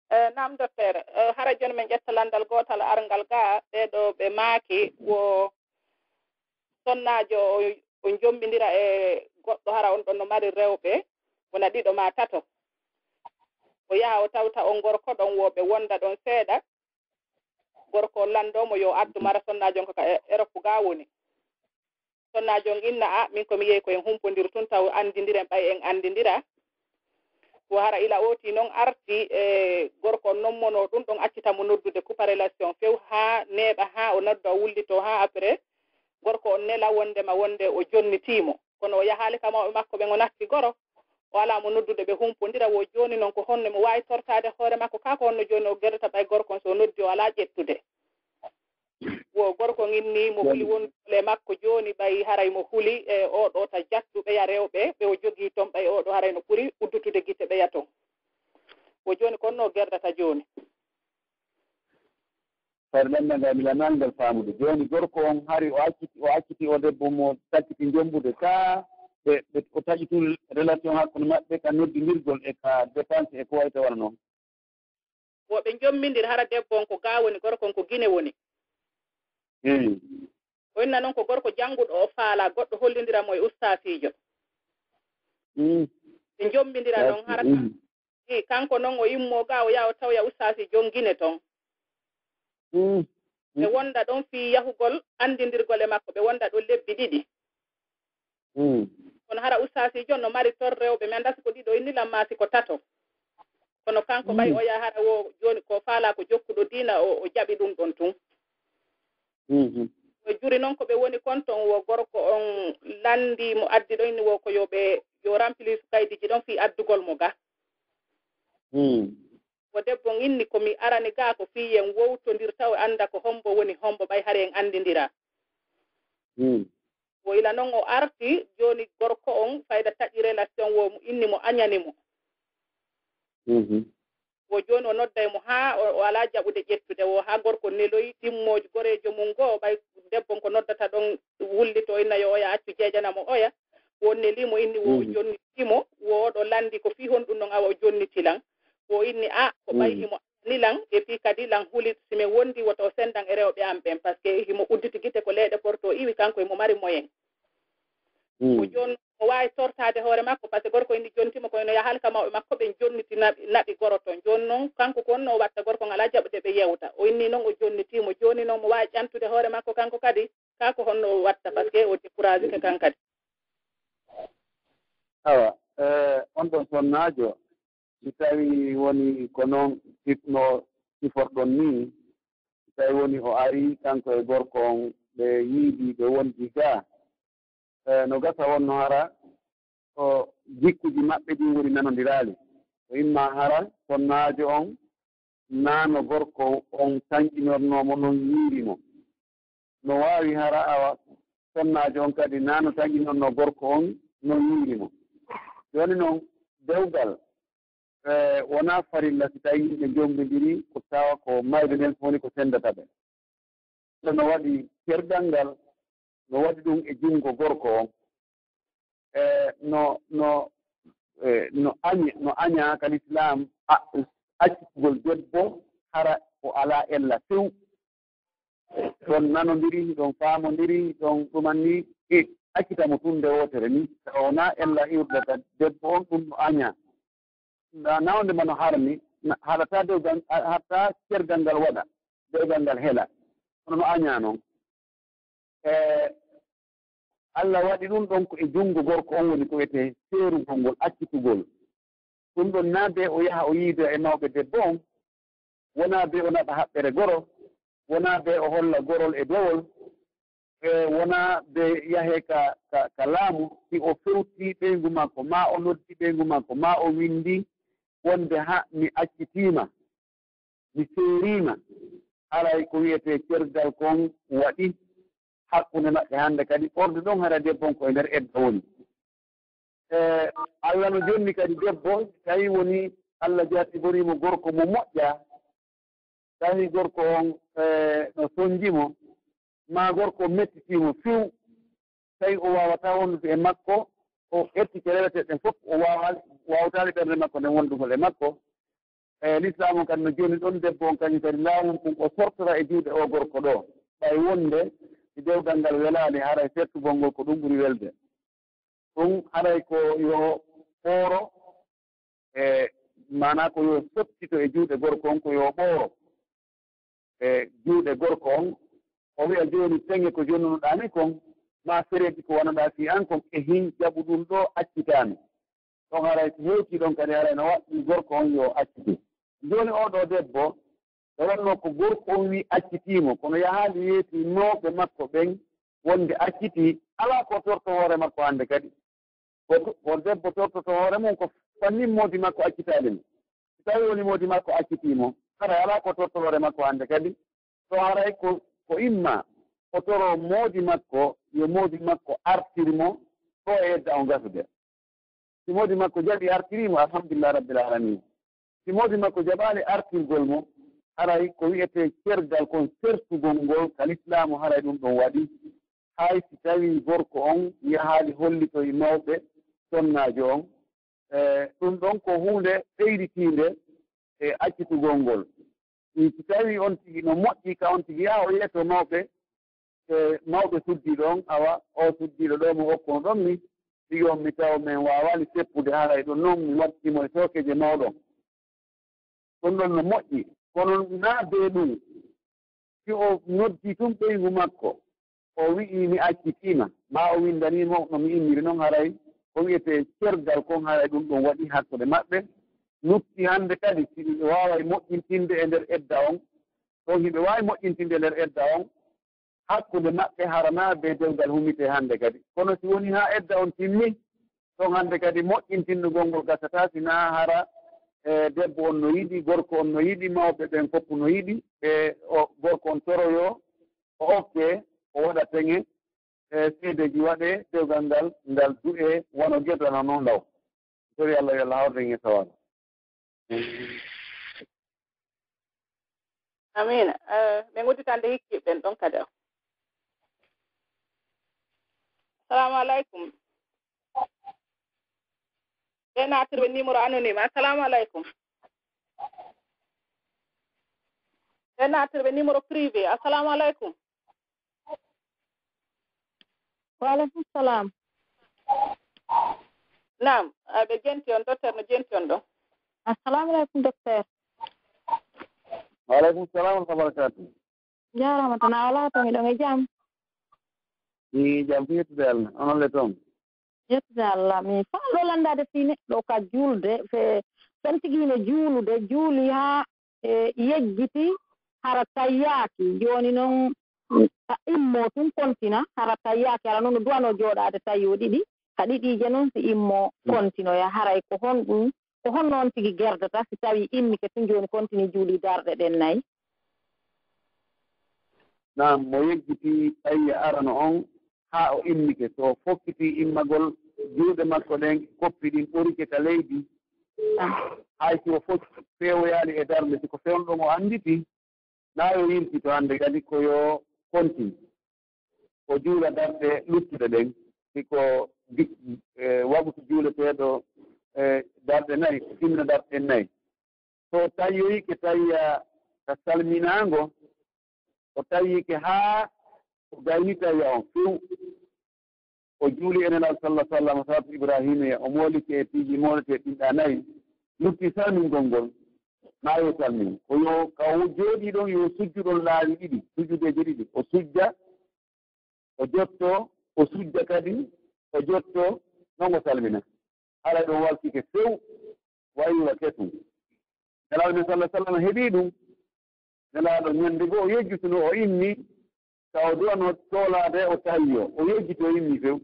Eh, naam, docteur. Eh, hara jooni min ƴetta lanndal gootal arngal gaa, ɓee ɗoo ɓe maaki wo sonnaajo o, o jommbindira e goɗɗo, hara on ɗon no mari rewɓe wona ɗiɗo maa tato. O yaha o tawta on gorko ɗon, wo ɓe wonda ɗon seeɗa. Gorko on lanndoo mo yo addu mara sonnaajo on ko ka E-, Erop gaa woni. Sonnaajo on inna, a, min ko mi yehi ko en humpondir tun taw anndindiren ɓay en anndindira. Wo hara ila ooti non arti e gorko on non mono ɗum ɗon accita mo noddude kupa relation few haa neeɓa haa o nodda o wullitoo haa après gorko on nela wondema wonde o jonnitii mo. Kono o yahaali ka mawɓe makko ɓen o natti goro. O alaa mo noddude ɓe humpondira. Wo jooni non ko honno mo waawi tortaade hoore makko kaa ko honno jooni o gerdata ɓay gorko on so o noddi o alaa ƴettude. Wo gorko ngin ni mo ɓuri wondude e makko jooni ɓay haray mo huli e oo ɗoo ta jattu ɓeya rewɓe ɓe o jogii ton ɓay oo ɗoo haray no ɓuri uddutude gite ɓeya ton. Wo jooni kon no gerdata jooni. Hoore ɗan nanga mi lanal ngal faamude. Jooni gorko on hari o acciti, o acciti o debbo mo sakkiti jombude kaa ɓe, ɓe o taƴi tun relation hakkunde maɓɓe ka noddidirgol e ka dépense e ko wayi tawara non. Wo ɓe njommindir hara debbo on ko gaa woni, gorko on ko Gine woni. Mm. O inna non ko gorko jannguɗo o faalaa goɗɗo hollindira mo e ustaasiijo. Mm. Ɓe njombindira non hara Mm. i kanko non o immoo gaa o yaha o tawoya ustaasiijo on Gine ton. Mm. Ɓe wonda ɗon fii yahugol anndindirgol e makko, ɓe wonda ɗon lebbi ɗiɗi. Mm. Kono hara ustaasiijo on no mari ton rewɓe, mi anndaa si ko ɗiɗo inni lan maa si ko tato. Kono kanko ɓay Mm. o yaha hara wo jooni ko faalaa ko jokkuɗo diina o, o jaɓi ɗum ɗon tun. Mhm. Ko juri non ko ɓe woni kon ton wo gorko on lanndii mo addi ɗon inni wo ko yo ɓe, yo remplise kaydiiji ɗon fii addugol mo ga. Mm. Wo debbo on inni ko mi arani gaa ko fii en wowtondir taw annda ko hombo woni hombo ɓay hari en anndindiraa. Mm. Wo ila non o arti jooni gorko on fayda taƴi relation wo inni mo añani mo. Mhm. Wo jooni o nodday mo haa o, o alaa jaɓude ƴettude wo haa gorko neloyi timmooji goreejo mum goo ɓay debbo on ko noddata ɗon wullito inna yo oya accu jeejana mo oya. Wo neli mo inni wo o Mhm. jonniti mo wo oɗo lanndi ko fii honɗum non awa o jonniti lan. Wo inni a ko ɓay Mhm. himo ni lan, et puis kadi lan huli si min wondi woto o senndan e rewɓe am ɓen, parce que himo udditi gite ko leyɗe Porto o iwi, kanko himo mari moyen. Ko jooni o waawi sortaade hoore makko, par ce que gorko inni jonti mo, kono no yahaali ka mawɓe makko, ɓen jonniti naɓi, naɓi goro toon. Jooni noon, kanko ko honno o watta, gorko ngal alaa jaɓude ɓe yewta. O inni noon o jonnitii mo. Jooni noon mo waawi ƴantude hoore makko kanko kadi, kaa ko honno o watta, par ce que o découragike kan kadi. Awa, eh, on ɗon sonnaajo, si tawii woni ko noon sif-, no siforɗon nii, si tawii woni o arii kanko e gorko on, ɓe yiidi, ɓe wondi gaa, eh, no gasa wonno hara ko jikkuuji maɓɓe ɗin woni nanondiraali. Ko imma hara sonnaajo on naa no gorko on tanƴinornoo mo non yiiri mo. No waawi hara awa sonnaajo on kadi naa no tanƴinornoo gorko on non yiiri mo. Jooni non, dewgal, eh, wonaa farilla si tawii yimɓe njombindiri, ko tawa ko mayde nden fof woni ko senndata ɓe. Kono no waɗi cergal ngal, no waɗi ɗum e junngo gorko on. E, no, no, e, no añi-, no añaa ka lislaam a-, accitugol debbo hara o alaa ella few. Ɗon nanondiri, ɗon faamondiri, ɗon ɗuman ni, e accita mo tun nde wootere ni. Tawa wonaa ella iwrata debbo on, ɗum no añaa. Na, na wonde ma no harmi, na, haɗataa dewgal, a-, haɗataa cergal ngal waɗa, dewgal ngal hela. Kono no añaa non. E, Allah waɗi ɗum ɗon ko e junngo gorko on woni ko wiyetee seerugol ngol, accitugol. Ɗum ɗon naa bee o yaha o yiida e mawɓe debbo on, wonaa bee o naɓa haɓɓere goro, wonaa bee o holla gorol e dowol, e wonaa bee yahee ka, ka, ka laamu, si o fewti ɓeyngu makko, maa o noddi ɓeyngu makko, maa o winndi wonde haa mi accitii ma, mi seerii ma, haray ko wiyetee cergal kon waɗi hakkunde maɓɓe hannde kadi, ɓorde ɗon hara debbo on ko e nder edda woni. E, Allah no jonni kadi debbo, tawi woni Allah jaatiboriimo gorko mo moƴƴaa, tawi gorko on, e, no sonji mo, maa gorko on mettitii mo few, tawi o waawataa wondude e makko, o ƴetti ko reweteeɗo ɗen fof, o waawa-, waawtaali ɓernde makko nden wondugol e makko. E, lislaamu on kadi no jonni ɗon debbo on kañum kadi laawol mum o sortora e juuɗe oo gorko ɗoo, ɓay wonde si dewgal ngal welaali, haray sertugol ngol ko ɗum ɓuri welde. Ɗum haray ko yo ɓooro, e, maanaa ko yo sottito e juuɗe gorko on, ko yo ɓooro e juuɗe gorko on. O wi'a jooni peŋe ko jonnunoɗaa mi kon, maa fereeji ko wanoɗaa fii an kon, e hin jaɓu ɗum ɗoo, accitaa mi. Ɗon haray si hewtii ɗon kadi haray no waɗɗii gorko on yo accite. Jooni oo ɗoo debbo, nde wonnoo ko gorko on wi'i accitii mo, kono yahaali yeetii mawɓe makko ɓen wonde accitii, alaa ko torto hoore makko hannde kadi. Ko to-, ko debbo tortoto hoore mum ko fannin moodi makko accitaali mo. Si tawii woni moodi makko accitii mo, haray alaa ko torto hoore makko hannde kadi. To haray ko, ko imma o toroo moodi makko, yo moodi makko artir mo ɗoo e edda on gasude. Si moodi makko jaɓi artirii mo, alhamdulillahi rabbil aalamiina. Si moodi makko jaɓaali artirgol mo, haray ko wi'etee cergal kon, sertugol ngol ka lislaamu, haray ɗum ɗon waɗi. Hay si tawii gorko on yahaali hollitoyi mawɓe sonnaajo on, e, ɗum ɗon ko huunde ɓeyditiinde e accitugol ngol. Si tawii on tigi no moƴƴi ka on tigi yaha o yeeso mawɓe, e, mawɓe suddiiɗo on, awa oo suddiiɗo ɗoo mo okkuno ɗon mi, tigi on mi tawa men waawaali seppude, haray ɗum non mi wattii mo e sookeeje mawɗo. Ɗum ɗon no moƴƴi, kono naa bee ɗum, si o noddii tun ɓeyngu makko, o wi'ii mi accitii ma, maa o winndanii mo no mi inniri non, haray ko wi'etee cergal kon, haray ɗum ɗon waɗi hakkunde maɓɓe. Lutti hannde kadi, si ɓe waaway moƴƴintinde e nder edda on, ɗon hiɓe waawi moƴƴintinde e nder edda on, hakkunde maɓɓe haranaa bee dewgal humitee hannde kadi. Kono si woni haa edda on timmi, ɗon hannde kadi moƴƴintinnugol ngol gasataa, si naa hara, e, debbo on no yiɗi, gorko on no yiɗi, mawɓe ɓen fof no yiɗi, ɓe o, gorko on toroyoo, o okkee, o waɗa peŋe, e, seedeeji waɗee, dewgal ngal, ngal du'ee, wano gedana non law. Sori Allah, yo Allah hawru en e sawaaba. Amiin. Eh, min udditande hikkiiɓe ɓen ɗon kadi. Assalamu alaikum. Ɓe naatirɓe numéro anonyme. Assalamu alaikum. Ɓe naatirɓe numéro privé. Assalamu alaikum. Wa alaikum salam. Naam, aɓe jenti on, docteur no jenti on ɗo. Assalamu alaikum, docteur. Wa alaikum salam wa rahmatullahi wa barakatuh. Jarama, tan a wala toon, hiɗon e jam? I jam, fi yettude Allah. Onon le toon? Yettude Allah. Mi faalɗo landaade fii neɗɗo ka juulde, fe, tan tigi hino juulude, juuli haa, e, yejjiti, hara tayyaaki. Jooni non, a immo tun kontina, hara tayyaaki, hara non no duwanoo jooɗaade tayyoo ɗiɗi, ka ɗiɗiije non si immo kontinoya. Haray ko honɗum, ko honno on tigi gerdata si tawi immike tun jooni kontini juuli darɗe ɗen nayi? Naam, mo yejjiti tayya arano on haa o immike, so o fokkiti immagol, juuɗe makko ɗen koppi ɗin ɓorike ka leydi, hay si o focci feewoyaali e darnde, si ko fewndo mo annditi, na yo yiltito hannde kadi ko yo kontin. O juula darɗe luttuɗe ɗen, si ko bi-, e, wagutu juuleteeɗo, e, darɗe nayi, timmina darɗe nayi. So tayyoyike tayya ka salminaango, o tayyike haa o gayni tayya on few. O juuli e Nelaaɗo sallallahu alaihi wasallam, salatu Ibrahimiya, o moolike e piiji moolete ɗin ɗa nayi, lutti salmingol ngol, na yo salmin. Ko yo, ka o jooɗii ɗon, yo sujju ɗon laawi ɗiɗi, sujjudeeje ɗiɗi. O sujja, o jotto, o sujja kadi, o jotto, non o salmina. Haray ɗon waltike few, waywa kesun. Nelaaɗo men sallallahu alaihi wasallam heɓii ɗum. Nelaaɗo ñande goo o yejjituno, o inni, tawa duwano toolaade, o tayyo, o yejjiti, o inni few.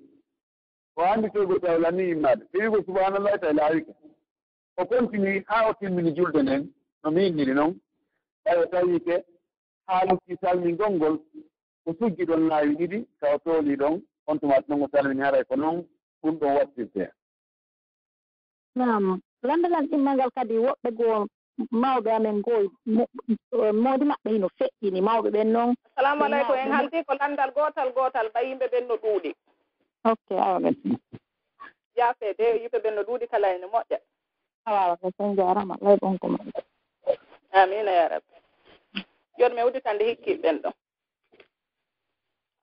O anndi toy go tawi lanni immaade. Tawi go subhanallahi tawi laawike. O continue haa o timmini julde nden, no mi inniri non. Ɓay o tawike haa lutti salmingol ngol, o sujji ɗon laawi ɗiɗi, ka o tooli ɗon, on tuma non o salmini, haray ko non ɗum ɗon wattirte. Naam. Lanndal an ɗimmal ngal kadi, woɓɓe goo mawɓe amen goo, mo-, moodi maɓɓe hino feƴƴini, mawɓe ɓen non. Assalamu aleykum. En halti ko lanndal gootal gootal, ba yimɓe ɓen no ɗuuɗi. Ok, awa, merci. Yaafe de, yimɓe ɓen no ɗuuɗi kala ene moƴƴa. Awa, awa, merci, on jaaraama, lay ɓon ko moƴƴa. Amiina, ya Rabbi. Jooni mi udditande hikki ɓen ɗon.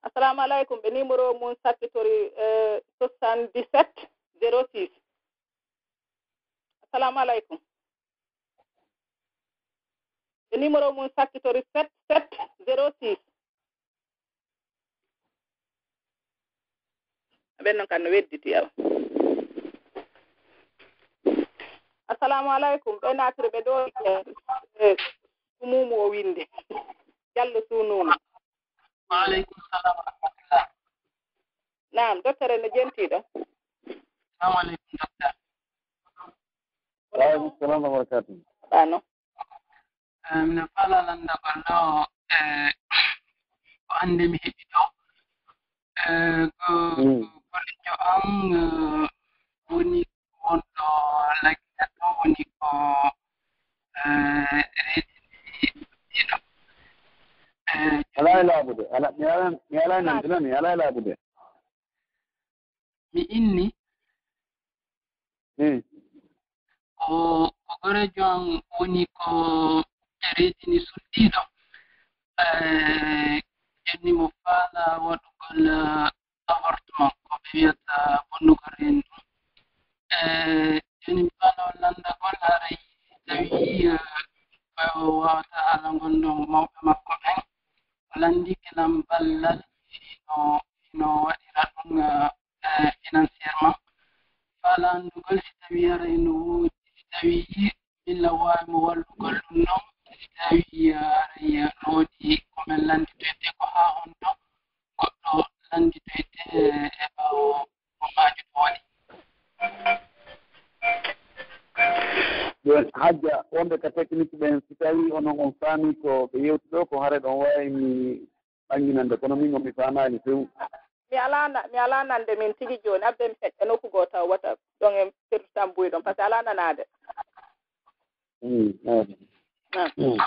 Assalamu aleykum. Ɓe numéro mum sakkitori, eh, soixante-dix-sept zéro six. Assalamu aleykum. Ɓe numéro mum sakkitori sept sept zéro six. Ɓen non kan no wedditi, awa. Assalamu aleykum. Ɓe naatiri ɓe ɗo, eh, Sumumu o winde. Jallo Sununu. Wa aleykum salam wa rahmatullah. Naam, docteur, no jentiiɗo? Salamu aleykum, docteur. Wa aleykum salam wa barakatuh. Ɓano. Eh, mino fala lanndagol ɗo, eh, ko annde mi heɓi ɗo. Eh, ko, mm, ko lijo am, eh, woni wonɗo Lagine ɗo woni ko, eh, reedi ndi ɗiɗo. Eh, alaa e laabude, ala, mi alaa, mi alaa e nandude, mi alaa e laabude. Mi inni. Hmm. Ko, ko goreejo am woni ko reedi ndi suddiiɗo. Eh, jooni mo faala waɗugol, eh, avortement, ko ɓe wiyata bonnugol reendu. Eh, jooni mi faala on lanndagol haray tawi, eh, o waawata haalangol ɗon mawɓe makko ɓen. O lanndike lan ballal hino, hino waɗira ɗum, eh, eh, financièrement. Faala anndugol si tawi haray no woodi, si tawi min lan waawi mo wallugol ɗum non, si tawi, eh, haray no woodi ko men lannditoyte ko haa honno goɗɗo lannditoyte e ɓaawo ko maajuɗo woni. Ɗum hajja wonɓe ka technique ɓen, si tawi onon on faami ko ɓe yewti ɗo, ko hare ɗon waawi mi ɓannginande, kono min on mi faamaali few. Mi alaa na-, mi alaa nande min tigi jooni, abbe mi feƴƴa nokku goo taw wata ɗon en firtu tan buy ɗon, par ce que alaa nanaade. Mm, mm. Ah. Mm.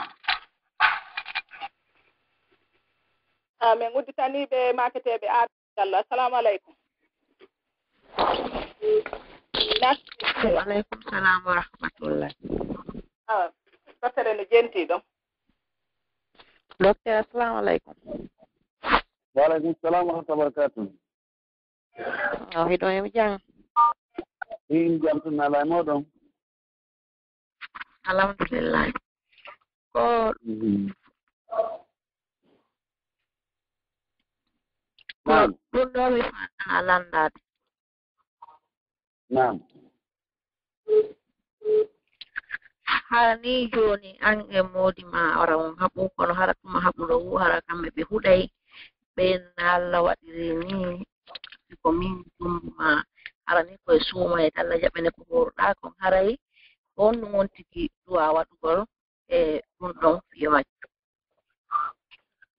Ah, min udditanii ɓe maaketeeɓe aar Diallo. Assalamu aleykum. Wa aleykum salam wa rahmatullah. Ah, docteur no jenti ɗo. Docteur, assalamu aleykum. Wa aleykum salam wa rahmatullahi wa barakatuh. O hiɗon e jam? Min jam tun alaa e mooɗon. Alhamdulillah. Ko Mhm. Ko Naam. Ɗum ɗo mi faala landaade. Naam. Hara ni jooni an e moodi ma ara on haɓu, kono hara tuma haɓuɗo wu, hara kamɓe ɓe huɗay, ɓen Alla waɗiri ni, si ko min jumbu ma, hara ni koye suuma e Alla jaɓane ko horuɗaa kon, haray ko on ɗum on tigi duwa waɗugol e ɗum ɗon fiyo majjum.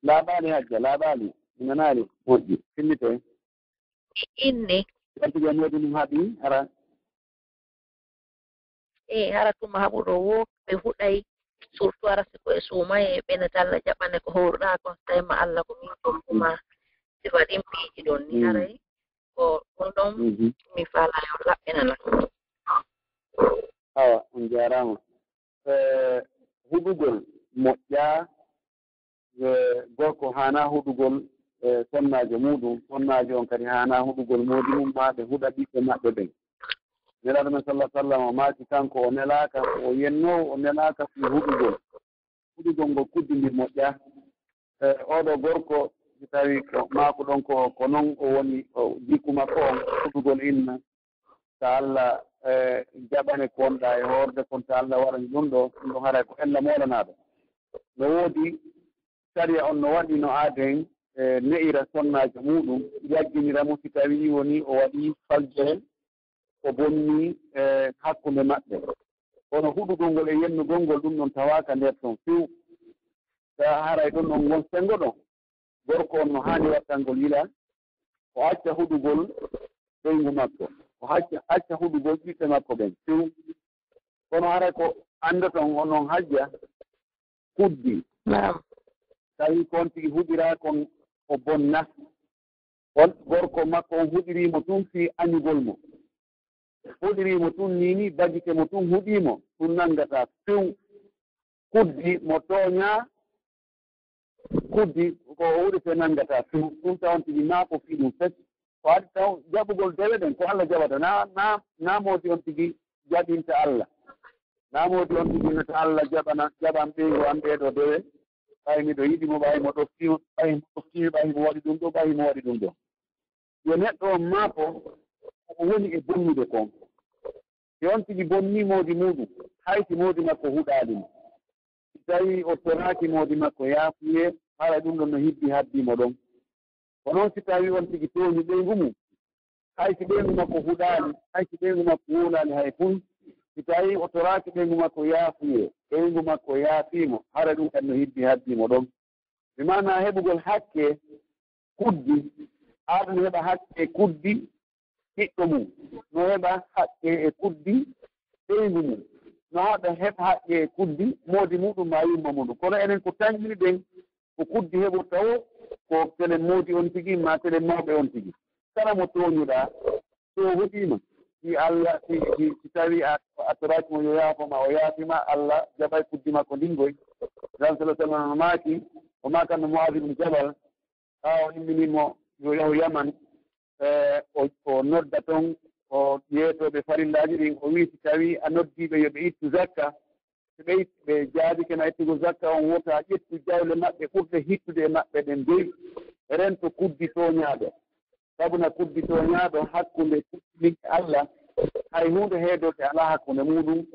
Laaɓaali hajja, laaɓaali, mi nanaali moƴƴi, fillitoy. Inni. Yaltude e moodi mum haɓi, ara. E hara tuma haɓuɗo wo, ɓe huɗay, surtout ara si ko e suuma e ɓene talla jaɓane ko howruɗaa kon, tawi ma Alla ko min jombuma. Sifa ɗin piiji ɗon ni Mm. haray, ko ɗum ɗon Mhm. mi faala yo laɓɓinana. Awa, on jaaraama. Eh, huɗugol moƴƴaa, eh, gorko haanaa huɗugol, eh, sonnaajo muuɗum, sonnaajo on kadi haanaa huɗugol moodi mum, maa ɓe huɗa ɓiɓɓe maɓɓe ɓen. Nelaaɗo men sallallahu alaihi wasallam o maaki kanko o nelaaka, o yennoowo, o nelaaka fii huɗugol. Huɗugol ngol kuddi ndin moƴƴaa. Eh, oo ɗoo gorko, si tawii ko maako ɗon ko, ko non o woni, o jikku makko on, huɗugol inna, so Alla, eh, jaɓane ko wonɗaa e hoorde kon, so Alla waɗani ɗum ɗoo, ɗum ɗoo haray ko ella moolanaaɗo. No woodi sariya on no waɗi no aaden, eh, ne'ira sonnaajo muuɗum, yagginira mo si tawii woni o waɗii faljere, o bonnii, eh, hakkunde maɓɓe. Kono huɗugol ngol e yennugol ngol, ɗum ɗon tawaaka nder ton few. Sa haray ɗon ɗon ngol senngo ɗon. Gorko on no haani wattangol yila, o acca huɗugol ɓeyngu makko, o acca, acca huɗugol ɓiɓɓe makko ɓen few. Kono haray ko anndoton onon hajja kuddi. Naam. Tawi ko on tigi huɗiraa kon o bonna. On gorko makko on huɗirii mo tun fii añugol mo. Huɗirii mo tun nii nii, bagike mo tun huɗii mo, ɗum nanngataa few. Kuddi mo tooñaa, kuddi ko o huɗete nanngataa few. Ɗum taw on tigi maako fii ɗum fes. Ko adi taw jaɓugol dewe ɗen, ko Alla jaɓata. Naa, naa, naa moodi on tigi jaɓinta Alla. Naa moodi on tigi nata Alla jaɓana, jaɓan ɓeyngu an ɓee ɗoo dewe. Ɓay miɗo yiɗi mo, ɓay mo ɗoftii mo, ɓay mo ɗoftii mi, ɓay mo waɗi ɗum ɗoo, ɓay mo waɗi ɗum ɗoo. Yo neɗɗo on maako ko o woni e bonnude kon. Si on tigi bonnii moodi muuɗum, hay si moodi makko huɗaali mo. Si tawii o toraaki moodi makko yaafuyee, hara ɗum ɗon no hibbi habbii mo ɗon. Ko non si tawii on tigi tooñi ɓeyngu mum, hay si ɓeyngu makko huɗaali, hay si ɓeyngu makko wowlaali hay fun, si tawii o toraaki ɓeyngu makko yaafuyee, ɓeyngu makko yaafii mo, hara ɗum kadi no hibbi habbii mo ɗon. Bi maanaa heɓugol hakke kuddi, aɗa no heɓa hakke kuddi ɓiɗɗo mum, no heɓa hakke e kuddi ɓeyngu mum, no haɗa heɓa hakke e kuddi moodi muɗum maa yumma muɗum. Kono enen ko tañiri ɗen, ko kuddi heɓorta o, ko telen moodi on tigi, maa telen mawɓe on tigi. Kala mo tooñuɗaa, so o huɗiima, si Alla, si, si, si tawii a, a toraaki mo yo yaafo ma, o yaafi ma, Alla jaɓay kuddi makko ndin goy. Ran sala sallam no maaki, o maakanno Mu'aaz ibn Jabal, haa o immini mo yo yahu Yaman, e, o, o nodda ton, o yeetoo ɓe farillaaji ɗin, o wi'i, si tawii a noddii ɓe yo ɓe ittu zakka, si ɓe it-, ɓe jaabike ma ittugol zakka on, wota ƴettu jawle maɓɓe ɓurɗe hittude e maɓɓe ɗen dey, rento kuddi tooñaaɗo. Sabuna kuddi tooñaaɗo hakkunde kuddi min e Alla, hay huunde heedorde alaa hakkunde muuɗum.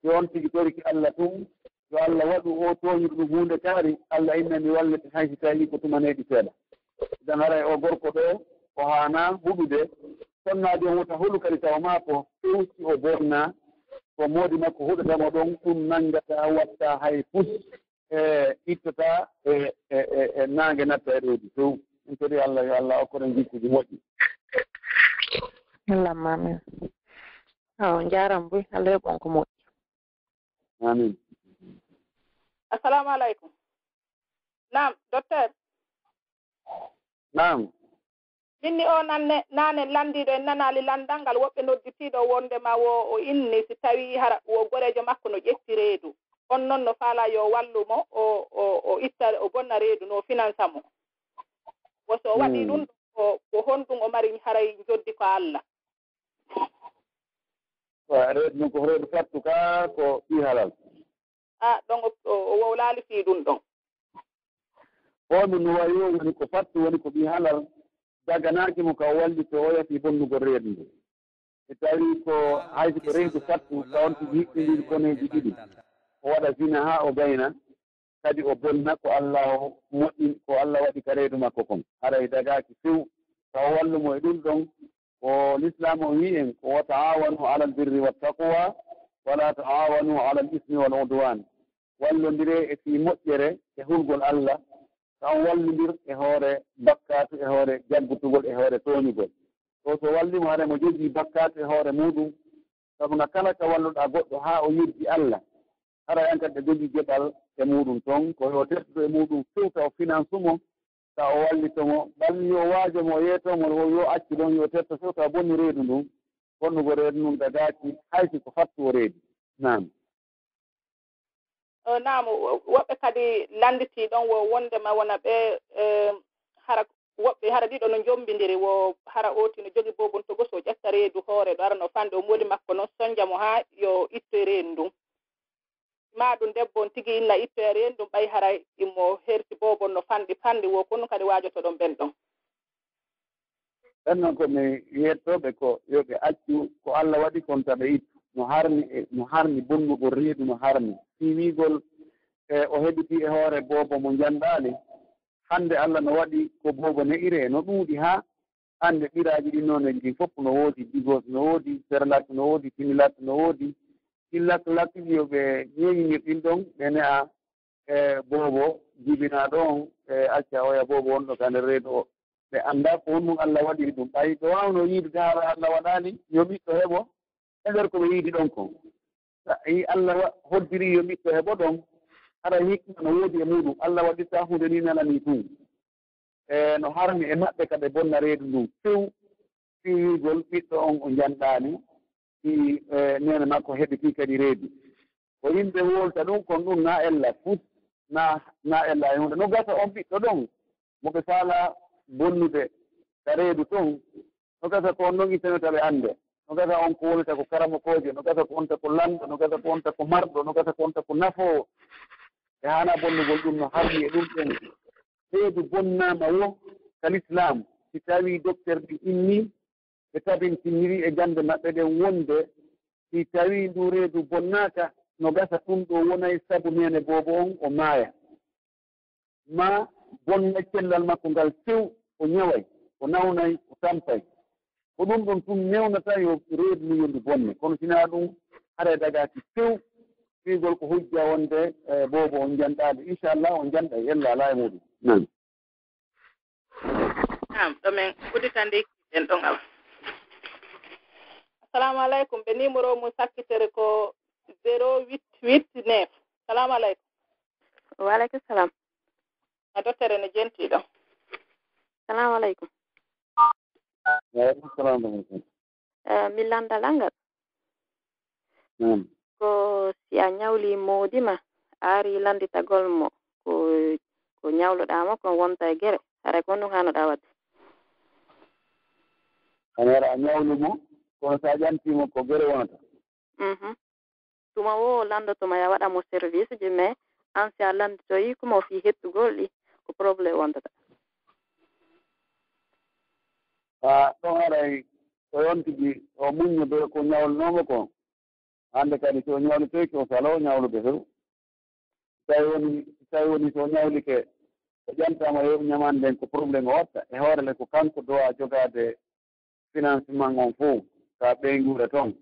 Si on tigi torike Alla tun, yo Alla waɗu o tooñuɗo ɗum huunde kaari, Alla inna mi wallete hay si tawii ko tumaneeɗi seeɗa. Idan haray o gorko ɗoo, o haanaa huɗude. Sonnaajo on wota hulu kadi tawa maa ko few si o bonnaa, ko moodi makko huɗata mo ɗon, ɗum nanngataa, waɗtaa hay fus, e ittataa, e, e, e, e naange natta e ɗowdi few. En kadi Alla, yo Alla okkoren jikkuuji moƴƴi. Allahumma amin. Awa, on njaaraama buy, Alla yoɓ on ko moƴƴi. Amin. Assalamu alaikum. Naam, docteur. Naam. Min ni o nanne, naane lanndiiɗo en nanaali lanndal ngal woɓɓe nodditiiɗo wonde ma wo o inni si tawii hara wo goreejo makko no ƴetti reedu. On noon no faalaa yo wallu mo, o, o, o itta, o bonna reedu, no finansa mo. Wo so o waɗii ɗum, ko, ko honɗum o mari haray njoddi ko Allah? Ko reedu ɗum ko reedu fattu ka ko ɓi halal. A ɗon o, o, o wowlaali fii ɗum ɗon. O ɗum no wayi o woni ko fattu, woni ko ɓi halal, daganaaki mo ka o wallito o yasi bonnugol reedu ndu. E tawi ko haysi ko reedu fattu, ka on tigi hiɓɓindiri koneeji ɗiɗi, o waɗa zina haa o gayna, kadi o bonna ko Allah o moƴƴin, ko Allah waɗi ka reedu makko kon. Haray dagaaki few, ka o wallu mo e ɗum ɗon, ko Lislaam o wi'i en, ko wa ta'awanu alal birri wat taqwa, wala ta'awanu alal ismi wal udwan. Wallondiree e fii moƴƴere e hulgol Allah, ka on wallondir e hoore bakkaatu, e hoore jaggutugol, e hoore tooñugol. Ko so walli mo, hara mo jogii bakkaatu e hoore muuɗum, sabu nga kala ka walluɗaa goɗɗo haa o yeddi Allah, hara an kadi a jogii geɓal e muuɗum ton, ko yo tertuɗo e muuɗum few ka o finance mo, ka o wallito mo, ɓalli yo waajo mo, o yeeto mo, o yo accu ɗon, yo terto few ka bonni reedu ndun, bonnugol reedu ndun dagaaki, hay si ko fattu o reedu. Naam. Naam, woɓɓe kadi lannditii ɗon wo wonndema wona ɓe hara woɓɓe hara ɗiɗo no njombindiri, wo hara ooti no jogi boobon togo so ƴetta reedu hoore ɗo arano fande o mooli makko noon sonja mo haa yo ittoye reedu ndun. Maa ɗum debbo on tigi inna ittoye reedu ndun ɓay hara imo herti boobon no fanɗi fanɗi wo ko ɗum kadi waajotoɗon ɓen ɗon. Ɓen non ko mi yettooɓe ko yo ɓe accu ko Allah waɗi kon ta ɓe ittu. No harmi e no harmi bonnugol reedu no harmi. Fii wiigol e o heɓitii e hoore boobo mo njanɗaali. Hannde Allah no waɗi ko boobo ne'iree no ɗuuɗi haa hannde ɓiraaji ɗin noon e ɗin fof no woodi, Bigos no woodi, Cerelac no woodi, Similac no woodi. Ɗin laklakji yo ɓe ñeeñinir ɗin ɗon ɓe ne'a e boobo jibinaaɗo on e acca oya boobo wonɗo ka nder reedu o. Ɓe anndaa ko honɗum Allah waɗiri ɗum. Ɓay ɓe waawno yiidude hara Allah waɗaali yo ɓiɗɗo heɓo e nder ko ɓe yiidi ɗon kon. Sa i Allah hoddiri yo ɓiɗɗo heɓo ɗon, hara hikma no woodi e muuɗum. Allah waɗirtaa huunde ni nana ni tun. E no harmi e maɓɓe ka ɓe bonna reedu ndun few, fii wiigol ɓiɗɗo on o njanɗaali, fii neene makko heɓitii kadi reedu. Ko yimɓe wolta ɗum, kon ɗum na ella fut, na na ella e huunde. No gasa on ɓiɗɗo ɗon mo ɓe faala bonnude ka reedu ton, no gasa ko on ɗon ittanota ɓe annde. No gasa on ko wonata ko karamokoojo, no gasa ko wonata ko lanɗo, no gasa ko wonata ko marɗo, no gasa ko wonata ko nafoowo. Ɓe haana bonnugol ɗum no harmi e ɗum ɗon. Reedu bonnaama wo ka Lislaam, si tawii dokter ɗin innii, ɓe tabintiniri e gannde maɓɓe ɗen wonde si tawii nduu reedu bonnaaka, no gasa ɗum ɗoo wonay sabu neene boobo on o maaya. Maa bonna cellal makko ngal few, o ñaway, o nawnay, o tampay. Ko ɗum ɗon tun newnata yo reedu ndu yo ndu bonne. Kono si naa ɗum, haray dagaaki few, fiigol ko hujja wonde e boobo on njanɗaali. Inchallah on njanɗay, ella alaa e muuɗum. Naam. Naam, ɗo men udditande ɗen ɗon awa. Assalamu alaikum. Ɓe numéro mum sakkitere ko zéro huit huit neuf. Salamu alaikum. Wa alaikum salam. A dottere ne jenti ɗo. Salamu alaikum. Wa alaikum salam wa rahmatullah. Eh, mi landa langal. Naam. Ko si a ñawli moodi ma, a ari landitagol mo ko ko ñawluɗaa mo kon wonta e gere, haray ko honɗum haanoɗaa waɗde? Hano ara a ñawlu mo, kono so a ƴantii mo ko gere wonata. Mhm. Tuma wo o landoto ma, ya waɗa mo service ji, mais an si a landitoyi ko mo fii hettugol ɗi, ko problème wontata. Haa ɗon haray ko yon tigi o muñño be ko ñawlnoo mo kon. Hannde kadi si o ñawlitoyke o saloo ñawlude few. Si tawi woni, si tawi woni so o ñawlike o ƴantaama yo ñamaan nden ko problème o watta. E hoore le ko kanko dowa jogaade financement on fow ka ɓeynguure ton.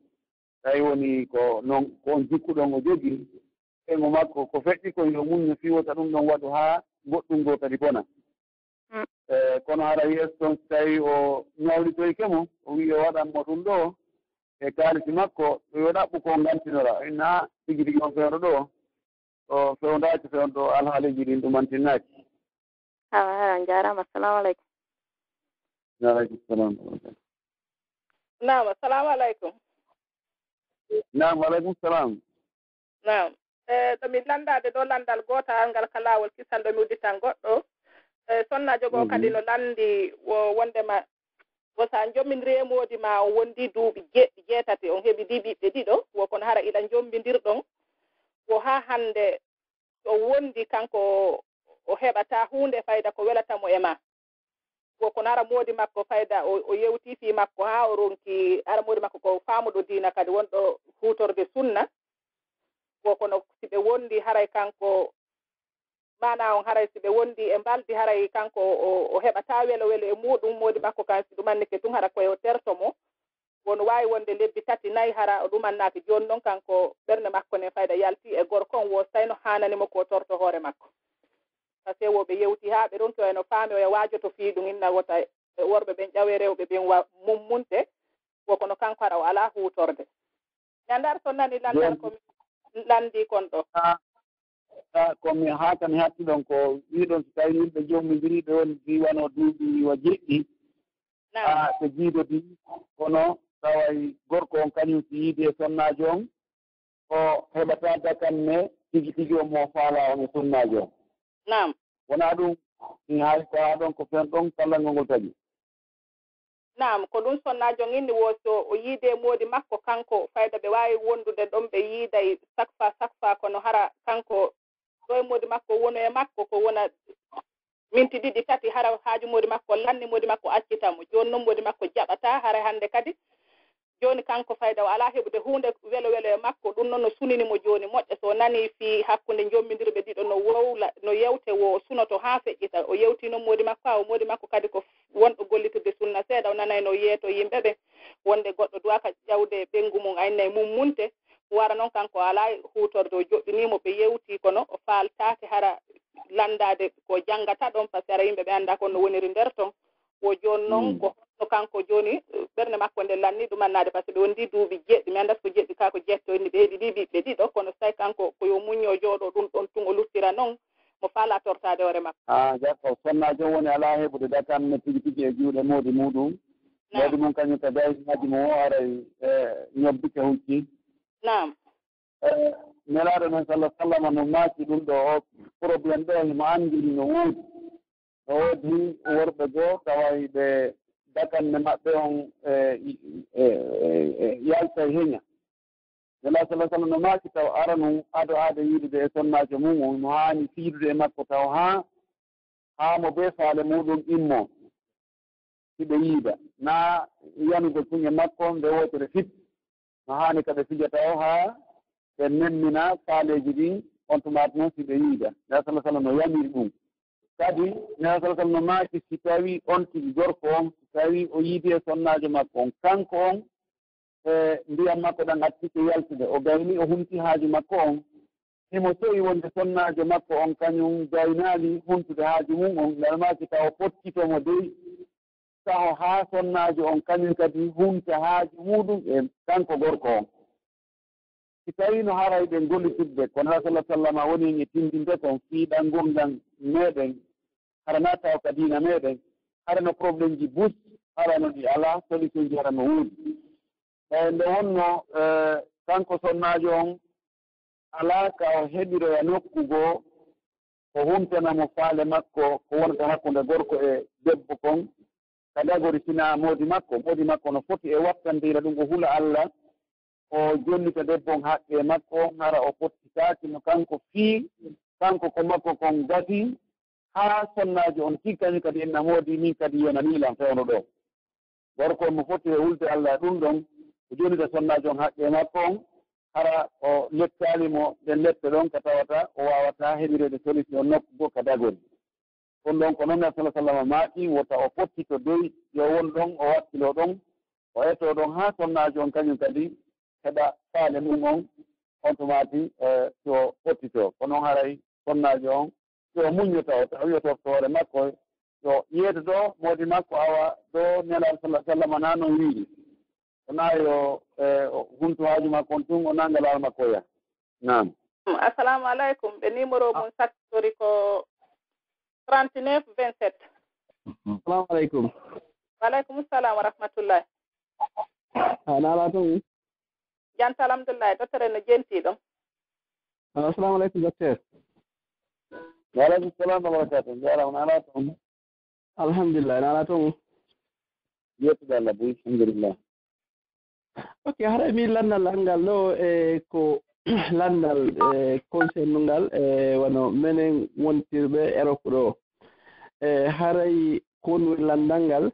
Tawi woni ko non ko on jikku ɗon o jogii, ɓeyngu makko ko feƴƴi kon yo muñño fii wota ɗum ɗon waɗu haa goɗɗum goo kadi bona. E kono hara yeeso ton si tawi o ñawlitoyke mo o wi'i o waɗan mo ɗum ɗo e kaalisi makko ɗo yo ɗaɓɓu ko ngantinora inna tigi tigi on fewndo ɗo o fewndaaki fewndo alhaaliji ɗin ɗumantinnaaki. Awa hara on jaaraama. Assalamu aleykum. Waaleykum salam. Naam, assalamu aleykum. Naam, waaleykum salam. Naam. E ɗo mi lanndaade ɗo lanndal gootal ngal ka laawol kisal ɗo mi udditan goɗɗo. E, sonnaajo goo kadi no lanndi wo wondema, wo so a njombindirii e moodi maa, on wondi duuɓi jeɗɗi, jeetati, on heɓidii ɓiɓɓe ɗiɗo, wo kono hara ila njombindirɗon, wo haa hannde so wondi kanko o heɓataa huunde fayda ko welata mo e maa. Wo kono hara moodi makko fayda, o, o yewtii fii makko haa o ronki, hara moodi makko ko faamuɗo diina kadi wonɗo huutorde sunna. Wo kono si ɓe wondi haray kanko, maanaa on haray si ɓe wondi e mbaldi haray kanko o, o heɓataa welo welo e muuɗum, moodi makko kan si ɗum annike tun hara koye o terto mo. Won waawi wonde lebbi tati, nayi hara o ɗumannaaki. Jooni noon kanko ɓernde makko nden fayda yalti e gorko on, wo so tawino haanani mo ko o torto hoore makko. Parce que wo ɓe yewti haa ɓe ronki, o no faami, oya waajoto fii ɗum, inna wota e worɓe ɓen ƴawe rewɓe ɓen wa mummunte, wo kono kanko hara o alaa huutorde. Mi anndaa so nani lanndal ko mi lanndii kon ɗo. Haa, haa, ko mi, haa ka mi hatti ɗon ko wi'ɗon, so tawi yimɓe jommondiri, ɓe woni fii wano duuɓi wa jeɗɗi, Naam. Haa ɓe jiidodii, kono taway gorko on kañum si yiidii e sonnaajo on, o heɓataa dakanne tigi tigi on mo faalaa on e sonnaajo on. Naam. Wonaa ɗum, mi haali ko haa ɗon ko fen ɗon kallangol ngol taƴi. Naam, ko ɗum sonnaajo on inni wo so o yiidii e moodi makko kanko, fayda ɓe waawi wondude ɗon ɓe yiiday sakfa sakfa, kono hara kanko ɗo e moodi makko wonu e makko ko wona minti ɗiɗi tati, hara haaju moodi makko lanni, moodi makko accita mo. Jooni noon moodi makko jaɓataa, hara hannde kadi jooni kanko fayda o alaa heɓude huunde welo welo e makko. Ɗum noon no sunini mo jooni. Moƴƴa so o nanii fii hakkunde njommbindirɓe ɗiɗo no wowla, no yewte, wo o sunoto haa feƴƴita. O yewtii noon moodi makko, haa o moodi makko kadi ko wonɗo gollitirde sunna seeɗa, o nanayno yeeto yimɓe ɓen wonde goɗɗo duwaaka ƴawde ɓenngu mum, ayna e mum munte. Wara noon kanko o alaa huutorde, o joɗɗinii mo, ɓe yewtii, kono o faaltaake hara lanndaade ko janngata ɗon, par ce que hara yimɓe ɓe anndaa kon no woniri nder ton. Wo jooni noon ko honno kanko jooni, eh, ɓernde makko nde lanni ɗumannaade, par ce que ɓe wondi duuɓi jeɗɗi, mi anndaa so ko jeɗɗi kaa ko jeetto inni, ɓe heɓi ɗii ɓiɓɓe ɗiɗo, kono so tawi kanko ko yo muñño o jooɗo ɗum ɗon tun o luttira noon, mo faalaa tortaade hoore makko. Haa, jakko, sonnaajo on woni alaa heɓude dakanne tigi tigi e juuɗe moodi muuɗum. Naam. Moodi mum kañum ka gaynaaji mum o aray, eh, ñobbike hucci. Naam. Eh, Nelaaɗo men sallallahu alaihi wasallam no maaki ɗum ɗo, o problème ɗo himo anndiri no woodi. No woodi worɓe goo taway ɓe dakanne maɓɓe on, eh, i-, eh, eh, eh, yalta e heña. Nelaaɗo sallallahu alaihi wasallam no maaki taw aranu ado aade yiidude e sonnaajo mum on, no haani fiidude e makko taw haa, haa mo bee faale muuɗum immoo. Si ɓe yiida, naa yanude kuñe makko nde wootere fip. No haani ka ɓe fijata o haa ɓe memmina faaleeji ɗin, on tuma noon si ɓe yiida. Nelaaɗo sallallahu alaihi wasallam no yamiri ɗum. Kadi Nelaaɗo sallallahu alaihi wasallam no maaki si tawi on tigi gorko on, si tawi o yiidi e sonnaajo makko on, kanko on, e ndiyam makko ɗan accike yaltude, o gayni o hunti haaju makko on, himo so'i wonde sonnaajo makko on kañum gaynaali huntude haaju mum on, Nelaaɗo maaki taw o pottito mo dey, taho haa sonnaajo on kañum kadi hunta haaju muuɗum e kanko gorko on. Si tawiino haray ɓe gollitirde, ko Nelaaɗo sallallahu alaihi wasallam woni en e tindinde kon fii ɗan ngurndan meɗen, hara naa taw ka diina meɗen, hara no problème ji bus, hara no ɗi alaa, solution ji hara no woodi. Ɓay nde wonno, eh, kanko sonnaajo on alaa ka o heɓiroya nokku goo, ko huntana mo faale makko, ko wonata hakkunde gorko e debbo kon, ka dagori sinaa moodi makko. Moodi makko no foti e wattandira ɗum, o hula Alla, o jonnita debbo on haqqee makko, hara o pottitaaki mo kanko fii, kanko ko makko kon gasi, haa sonnaajo on tigi kañum kadi inna moodi, min kadi yonanii lan fewndo ɗoo. Gorko on mo foti e hulde Alla e ɗum ɗon, o jonnita sonnaajo on haqqee makko on, hara o lettaali mo ɗen lepte ɗon ka tawata o waawataa heɓireede solution nokku goo ka dagori. Ɗum ɗon ko non Nelaaɗo sallallahu alaihi wasallam maaki, wota o pottito dey, yo won ɗon, o wakkiloo ɗon, o etoo ɗon haa sonnaajo on kañum kadi heɓa faale mum on, on tumaati, eh, si o pottitoo. Ko non haray sonnaajo on, si o muñño taw, tawi o tofto hoore makko, yo yeeto ɗo moodi makko, awa ɗo Nelaaɗo sallallahu alaihi wasallam na non wiiri. O na yo, eh, o huntu haaju makko on tun, o nanga laawol makko o yaha. Naam. Assalamu alaikum. Ɓe numéro mum sattori ko trente-neuf vingt-sept. Assalamu alaikum. Wa alaikum salam wa rahmatullahi. A naalaa toon? Jam tan, alhamdulillahi. Docteur en no jenti ɗon. Assalamu alaikum, docteur. Wa aleykum salam wa barakatuh. Njaaraama, na alaa toon? Alhamdulillah, na alaa toon? Yettude Allah, buy, alhamdulillah. Ok, haray mi lanndal anngal ɗo, e ko lanndal, e, concernungal, e, wano menen wontirɓe Europe ɗo. E, haray ko woni lanndal ngal,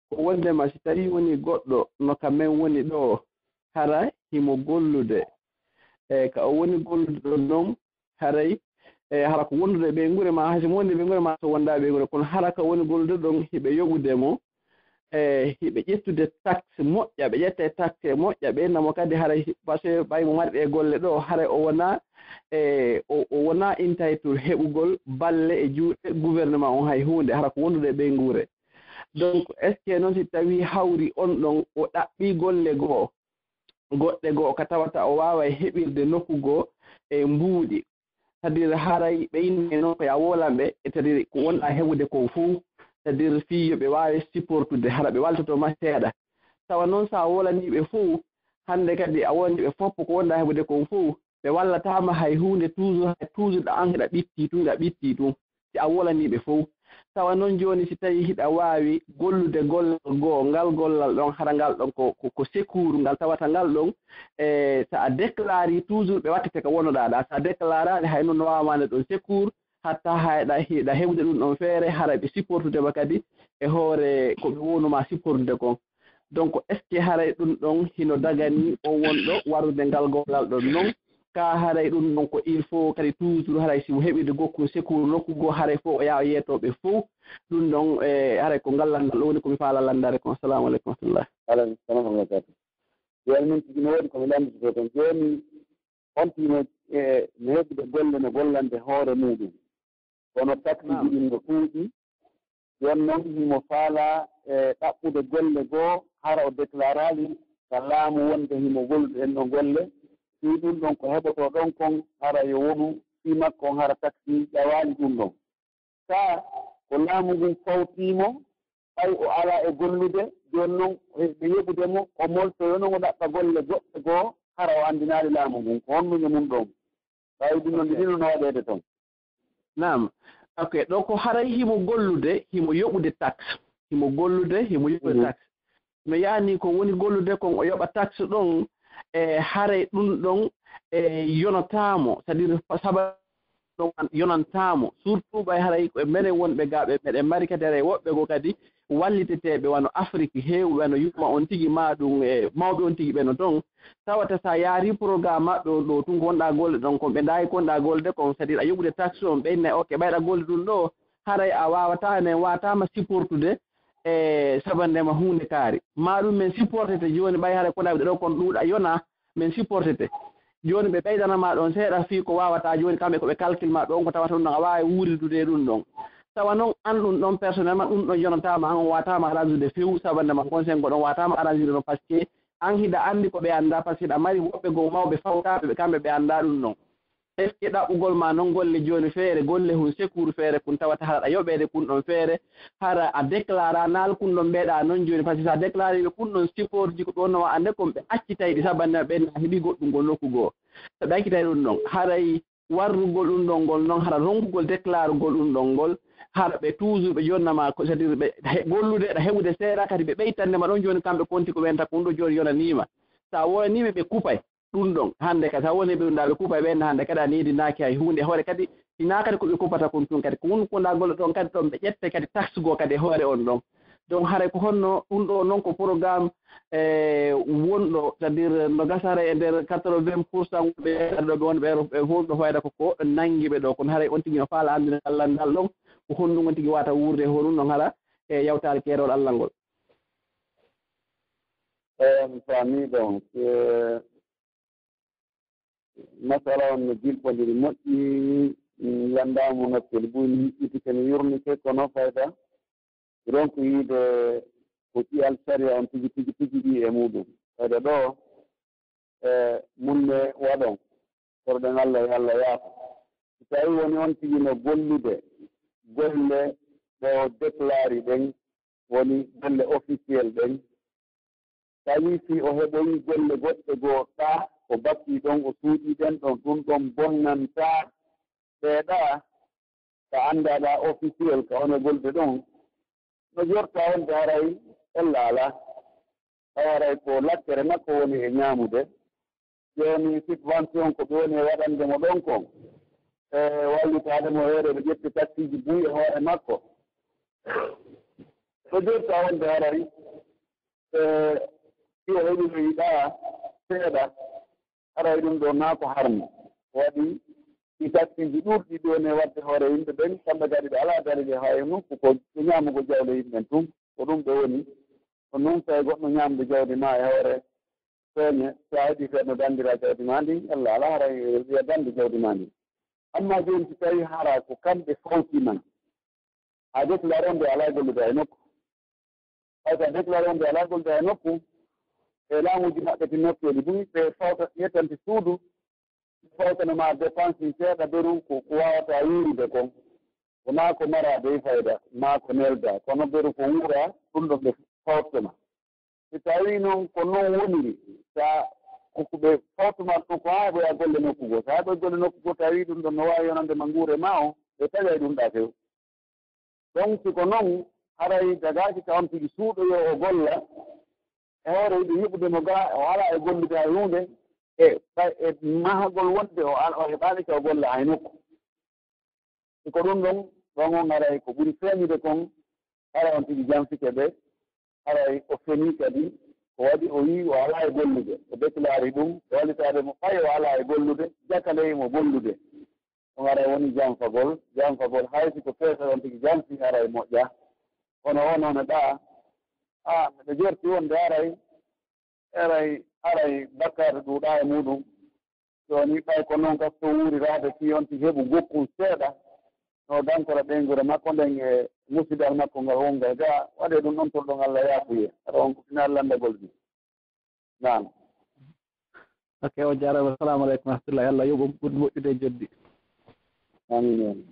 ko wondema si tawii woni goɗɗo no ka men woni ɗo, hara himo gollude. E, ka o woni gollude ɗon non, haray, e, hara ko wondude e ɓeynguure ma, hay so mo wondi e ɓeynguure ma, so wonda e ɓeynguure, kono hara ka woni gollude ɗon, hiɓe yoɓude mo, e, hiɓe ƴettude taxe moƴƴa, ɓe ƴetta e taxe moƴƴa, ɓe namo kadi haray, parce que ɓay mo mari ɗe golle ɗo, haray o wona, e, o, o wona entitled heɓugol balle e juuɗe gouvernement on hay huunde, hara ko wondude e ɓeynguure. Donc, est-ce que noon si tawii hawri on ɗon, o ɗaɓɓi golle goo, goɗɗe goo ka tawata o waaway heɓirde nokku goo e mbuuɗi. C'est-à-dire haray ɓe inne noon ko ya woolan ɓe, c'est-à-dire ko wonɗaa heɓude kon fow. C'est-à-dire fii yo ɓe waawi supportude, hara ɓe waltoto ma seeɗa. Tawa noon so a woolanii ɓe fow, hannde kadi a woolanii ɓe fof ko wonɗaa heɓude kon fow, ɓe wallataama hay huunde, toujours, hay toujours ɗa an hiɗa ɓittii tun, hiɗa ɓittii tun. Si a woolanii ɓe fow. Tawa noon jooni si tawii hiɗa waawi gollude gollal goo, ngal gollal ɗon, hara ngal ɗon ko, ko, ko secours, ngal tawata ngal ɗon, e, so a déclare toujours ɓe wattete ko wonoɗaa ɗaa. So a déclaraali hay noon no waawaa nde ɗon secours, hatta hayɗa hiɗa heɓude ɗum ɗon feere, hara ɓe supportude ma kadi e hoore ko ɓe wonuma supportude kon. Donc, est-ce que haray ɗum ɗon hino dagani on wonɗo warude ngal gollal ɗon non? Ka haray ɗum ɗon ko il faut kadi toujours haray si mo heɓirde gokku secours nokku goo haray fof o yaa o yeeto ɓe fof. Ɗum ɗon, e, haray ko ngal lanndal ɗo woni ko mi faala lanndade kon. Assalamu aleykum wa rahmatullah. Aleykum salam wa rahmatullah. Jooni min tigi no woodi ko mi lannditotoo kon. Jooni on tigi no, e, no heɓude golle no gollande hoore muuɗum. Kono taxe ji ɗin no ɗuuɗi. Jooni noon himo faalaa, e, ɗaɓɓude golle goo hara o déclaraali ka laamu wonde himo gollude en ɗon golle. Fii ɗum ɗon ko heɓotoo ɗon kon hara yo wonu fii makko on hara taxe ƴawaali ɗum ɗon. Kaa ko laamu ngun fawtii mo, ɓay o alaa e gollude, jooni noon ɓe yoɓude mo, o moltoyo noon o ɗaɓɓa golle goɗɗe goo, hara o anndinaali laamu ngun. Ko honɗum e mum ɗon? Ɓay ɗum noon, ok, ɗino no waɗeede toon. Naam. Ok, ɗo ko haray himo gollude, himo yoɓude taxe. Himo gollude, himo yoɓude, mhm, taxe. No yaani ko woni gollude kon o yoɓa taxe ɗon, e haray ɗum ɗon, e, yonataa mo, c'est-à-dire saba ɗon an yonantaa mo. Surtout ɓay haray ko e menen wonɓe gaa ɓe, meɗen mari kadi haray woɓɓe goo kadi walliteteeɓe wano Afrik heewɓe, wano yumma on tigi, maa ɗum e mawɓe on tigi ɓe no ton. Tawata sa yaari programme maɓɓe on ɗo tun ko wonɗaa golle ɗon kon, ɓe ndaayi ko wonɗaa gollude kon, c'est-à-dire a yoɓude taxe on, ɓe inna, ok, ɓayɗa golle ɗum ɗo, haray a waawataa, men waataama supportude e sabandema huunde kaari. Maa ɗum men supportete jooni, ɓay haray ko ɗaɓɓi ɗo kon ɗuuɗa yona, men supportete. Jooni ɓe ɓeydana ma ɗon seeɗa fii ko waawataa jooni, kamɓe ko ɓe calcul ma ɗon, ko tawata ɗum ɗon a waawi wuurdude e ɗum ɗon. Tawa noon an ɗum ɗon personnellement, ɗum ɗon yonataa ma, an on waataama arrange de few, sabandema conseil ngo ɗon waataama arrange de ɗon, parce que an hiɗa anndi ko ɓe anndaa, parce que hiɗa mari woɓɓe goo mawɓe fawtaaɓe, ɓe kamɓe ɓe anndaa ɗum ɗon. Est-ce que ɗaɓɓugol ma noon golle jooni feere, golle hun secours feere kun tawata hara ɗa yoɓeede kun ɗon feere, hara a déclara naal kun ɗon mbeɗa noon jooni, parce que sa déclare ɓe kun ɗon support ji ko ɗon no wa annde kon ɓe accitay ɗi sabanne ɓe na heɓi goɗɗum ngol nokku goo. So ɓe accitay ɗum ɗon, haray warrugol ɗum ɗon ngol noon, hara ronkugol déclarugol ɗum ɗon ngol, hara ɓe toujours ɓe jonnama ko, c'est-à-dire ɓe he-, gollude, ɗa heɓude seeɗa, kadi ɓe ɓeytande ma ɗon jooni kamɓe konti ko wenta kun ɗo jooni yonaniima. Sa wonaniima ɓe kupay. Ɗum ɗon, hannde kadi, so a woni ɓe ɗum ɗaa, ɓe kupa e ɓeen, hannde kadi a needinaaki hay huunde. E hoore kadi, hinaa kadi ko ɓe kupata kon tun kadi, ko woni ko ndaa golle ɗon kadi, ɗon ɓe ƴette kadi taxe goo kadi e hoore on ɗon. Donc, haray ko honno ɗum ɗo noon ko programme, e, wonɗo, c'est-à-dire no gasa haray e nder quatre-vingts pour cent wonɓe ɗo ɓe woni ɓe, ɓe fof ɗo fayda ko, ko nanngi ɓe ɗo. Kono haray on tigi no faala anndina lanndal ɗon, ko honɗum on tigi waata wuurde e hoɗum ɗon hara e yawtaare keerol Allah ngol. Eey, mi faamii ɗon. E, masala on no jilɓondiri moƴƴi, mm, lanndaama mo nokkel buy, mi hiɓɓitike, mi yurnike, kono fayda mi ronku yiide ko ƴi'al sariya on tigi, tigi, tigi ƴi'i e muuɗum. Fayda ɗo, e, mun ne waɗon, torɗen Allah, yo Allah yaafo. Si tawi woni on tigi no gollude golle ɗe o déclari ɗen, woni golle officiel ɗen, tawi si o heɓoyi golle goɗɗe goo ɗaa, o bakkii ɗon, o suuɗii ɗen ɗon, ɗum ɗon bonnantaa ɗee ɗaa, ka anndaa ɗaa officiel ka woni e gollude ɗon, no jortaa wonde haray ella alaa. Tawa haray ko lakkere makko woni e ñaamude. Jooni subvention ko ɓe woni e waɗande mo ɗon kon, e wallitaade mo heere, ɓe ƴetti taksiiji buy e hoore makko. Ko jortaa wonde haray, e si o heɓinoyi ɗaa seeɗa, haray ɗum ɗoo naa ko harmi. Ko waɗi ɗi taksiiji ɗuuɗi ɗi woni e waɗde hoore yimɓe ɓen, kamɓe kadi ɓe alaa darige haa e nokku ko, ko ñaamugo jawle yimɓe ɓen tun. Ko ɗum ɓe woni. Ko non tawi goɗɗo ñaamde jawdi maa e hoore peeñe, so a heɓii seeɗa no danndiraa jawdi maa ndin, ella alaa haray wiya danndu jawdi maa ndin. Ammaa jooni si tawii hara ko kamɓe fawti maa, a déclaré wonde a alaa e gollude hay nokku. Hay so a déclaré wonde a alaa e gollude hay nokku, e laamuuji maɓɓe ti nokkeeli buy, ɓe fawta, ƴettante suudu, ɓe fawtana maa dépense seeɗa beru ko, ko waawataa wuurude kon. Ko maa ko maraa dey fayda, maa ko neldaa, kono beru ko wuuraa, ɗum ɗon ɓe fawtana. Si tawii noon ko noon woniri, sa ko ko ɓe fawtumaa ɗum ko haa ɓoya golle nokku goo. So haa ɓoya golle nokku goo, tawii ɗum ɗon no waawi yonande ma nguure maa o, ɓe taƴay ɗum ɗaa few. Donc, si ko noon, haray dagaaki ka on tigi suuɗoyoo o golla, e hoore yiɗi heɓude mo gaa, o alaa e gollude hay huunde, e ɓay, e mahagol wonde o al-, o heɓaali ka o golla hay nokku. Si ko ɗum ɗon, ɗon on haray ko ɓuri feeñude kon, haray on tigi janfike ɓe, haray o fenii kadi, ko waɗi o wi'i o alaa e gollude, o déclare ɗum, o wallitaade mo ɓay o alaa e gollude, jaka ley mo gollude. Ɗum haray woni janfagol, janfagol hay si ko feere on tigi janfi haray moƴƴa. Kono on on e ɗaa, a, miɗo jorti wonde haray, haray, haray bakkaatu ɗuuɗaa e muuɗum. Jooni ɓay ko noon kas to wuuriraade fii on tigi heɓu gokkun seeɗa, no dankora ɓeynguure makko nden e musidal makko ngal wongal gaa, waɗee ɗum ɗon torɗon Allah yaafuye. Hara on ko finaa lanndagol ɗum. Naam. Ok, o jaaraama. Assalamu aleykum wa rahmatullahi. Allah yoɓ on ɓuri moƴƴude e joddi. Amiin, amiin.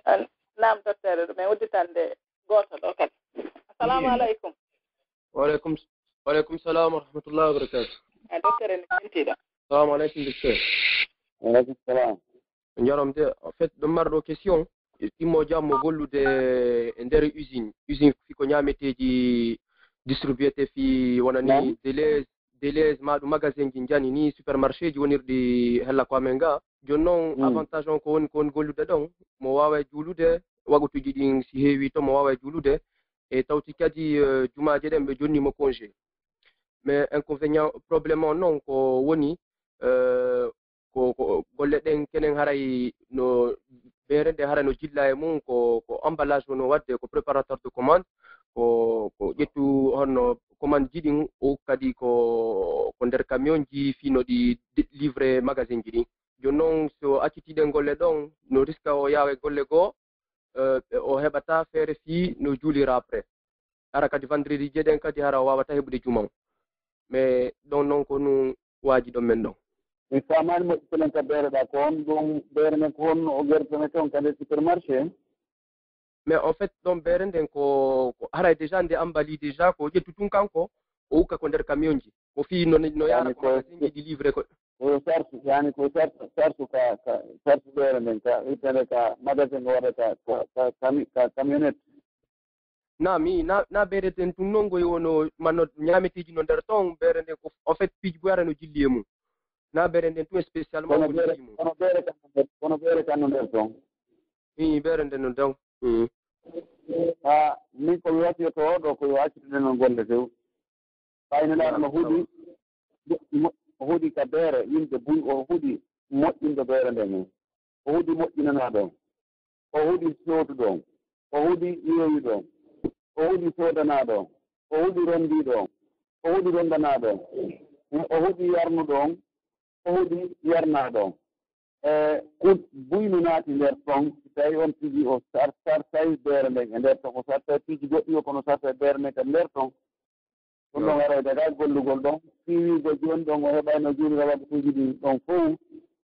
An-, naam, docteur, ɗum e udditande gooto ɗo kadi. Assalamu aleykum. Wa aleykum, wa aleykum salam wa rahmatullahi wa barakatuh. A, docteur, en njettii ɗo. Assalamu aleykum, docteur. Wa aleykum salam. Njaram de, en fait, ɗum marɗo question, immo jammo gollude e nder usine. Usine fi ko ñaameteeji distribuete fi wona ni Naam. Deleuze, Deleuze, ma ɗum magasin ji njani ni, supermarché ji wonirɗi hella ko amen ga. Jooni noon, Mm. avantage on ko woni, ko woni gollude ɗon, mo waaway juulude, wagutuji ɗin si heewi to, mo waaway juulude, e tawti kadi, eh, jumaaje ɗen ɓe jonni mo congé. Mais inconvénient, problème on noon ko woni, eh, ko, ko golle ɗen kenen haray no, beere nde haray no jilla e mum ko, ko emballage wono waɗde, ko préparateur de commande, ko, ko ƴettu honno commande ji ɗin o kadi ko, ko nder camion ji fii no ɗi de-, livre magasin ji ɗin. Jooni noon so accitiɗen golle ɗon, no riska o yaawa e golle goo, eh, o heɓata feere fii no juulira après. Ara kadi vendredi jeɗen kadi hara o waawata heɓude juma on. Mais ɗon noon ko nu waaji ɗon men ɗon. Mi faamaani moƴƴitelen ka beere ɗaa ko on ɗum beere nden ko honno o gertane toon ka nder supermarché en? Mais en fait ɗon beere nden ko, ko haray déjà nde ambali déjà ko ƴettu tun kanko o ukka ko nder camion ji. Ko fii no, no yaara Yani ko ko magasin ji ɗi livre ko. Ko sarsu, yani ko sarsu, sarsu ka, ka, sarsu beere nden ka, ittande ka magasin ko waɗa ka, ka, ka, cami-, ka camionnette. Na mi, na, na beere den tun non ngoy wono, manno ñaameteeji no nder ton, beere nden ko, en fait, piiji boy ara no jilli e mum. Na beere nden tun spécialement Kono ko beere, jilli mum. Kono beere kan no nder, kono beere kan no nder ton. Ii, beere nden no nder ton. Ii. Ha, min ko mi wasiyotoo ɗo ko yo accitude non golle few. Ɓay Nelaaɗo no huɗi, mo-, o huɗi ka beere yimɓe buy, o huɗi moƴƴinɗo beere nden hen. O huɗi moƴƴinanaaɗo on. O huɗi sootuɗo on. O huɗi yeeyuɗo on. O huɗi soodanaaɗo on. O huɗi ronndiiɗo on. O huɗi ronndanaaɗo on. O huɗi yarnuɗo on. O huɗi yarnaaɗo on. E, ko buy no naati nder ton, si tawi on tigi o sar-, sartay beere nden e nder ton, o sartay piiji goɗɗi o, kono sartay beere nden kadi nder ton. Ɗum ɗon Yo. Haray daga gollugol ɗon, fii wi'ugol jooni ɗon o heɓayno juulira waktuuji ɗin ɗon fow,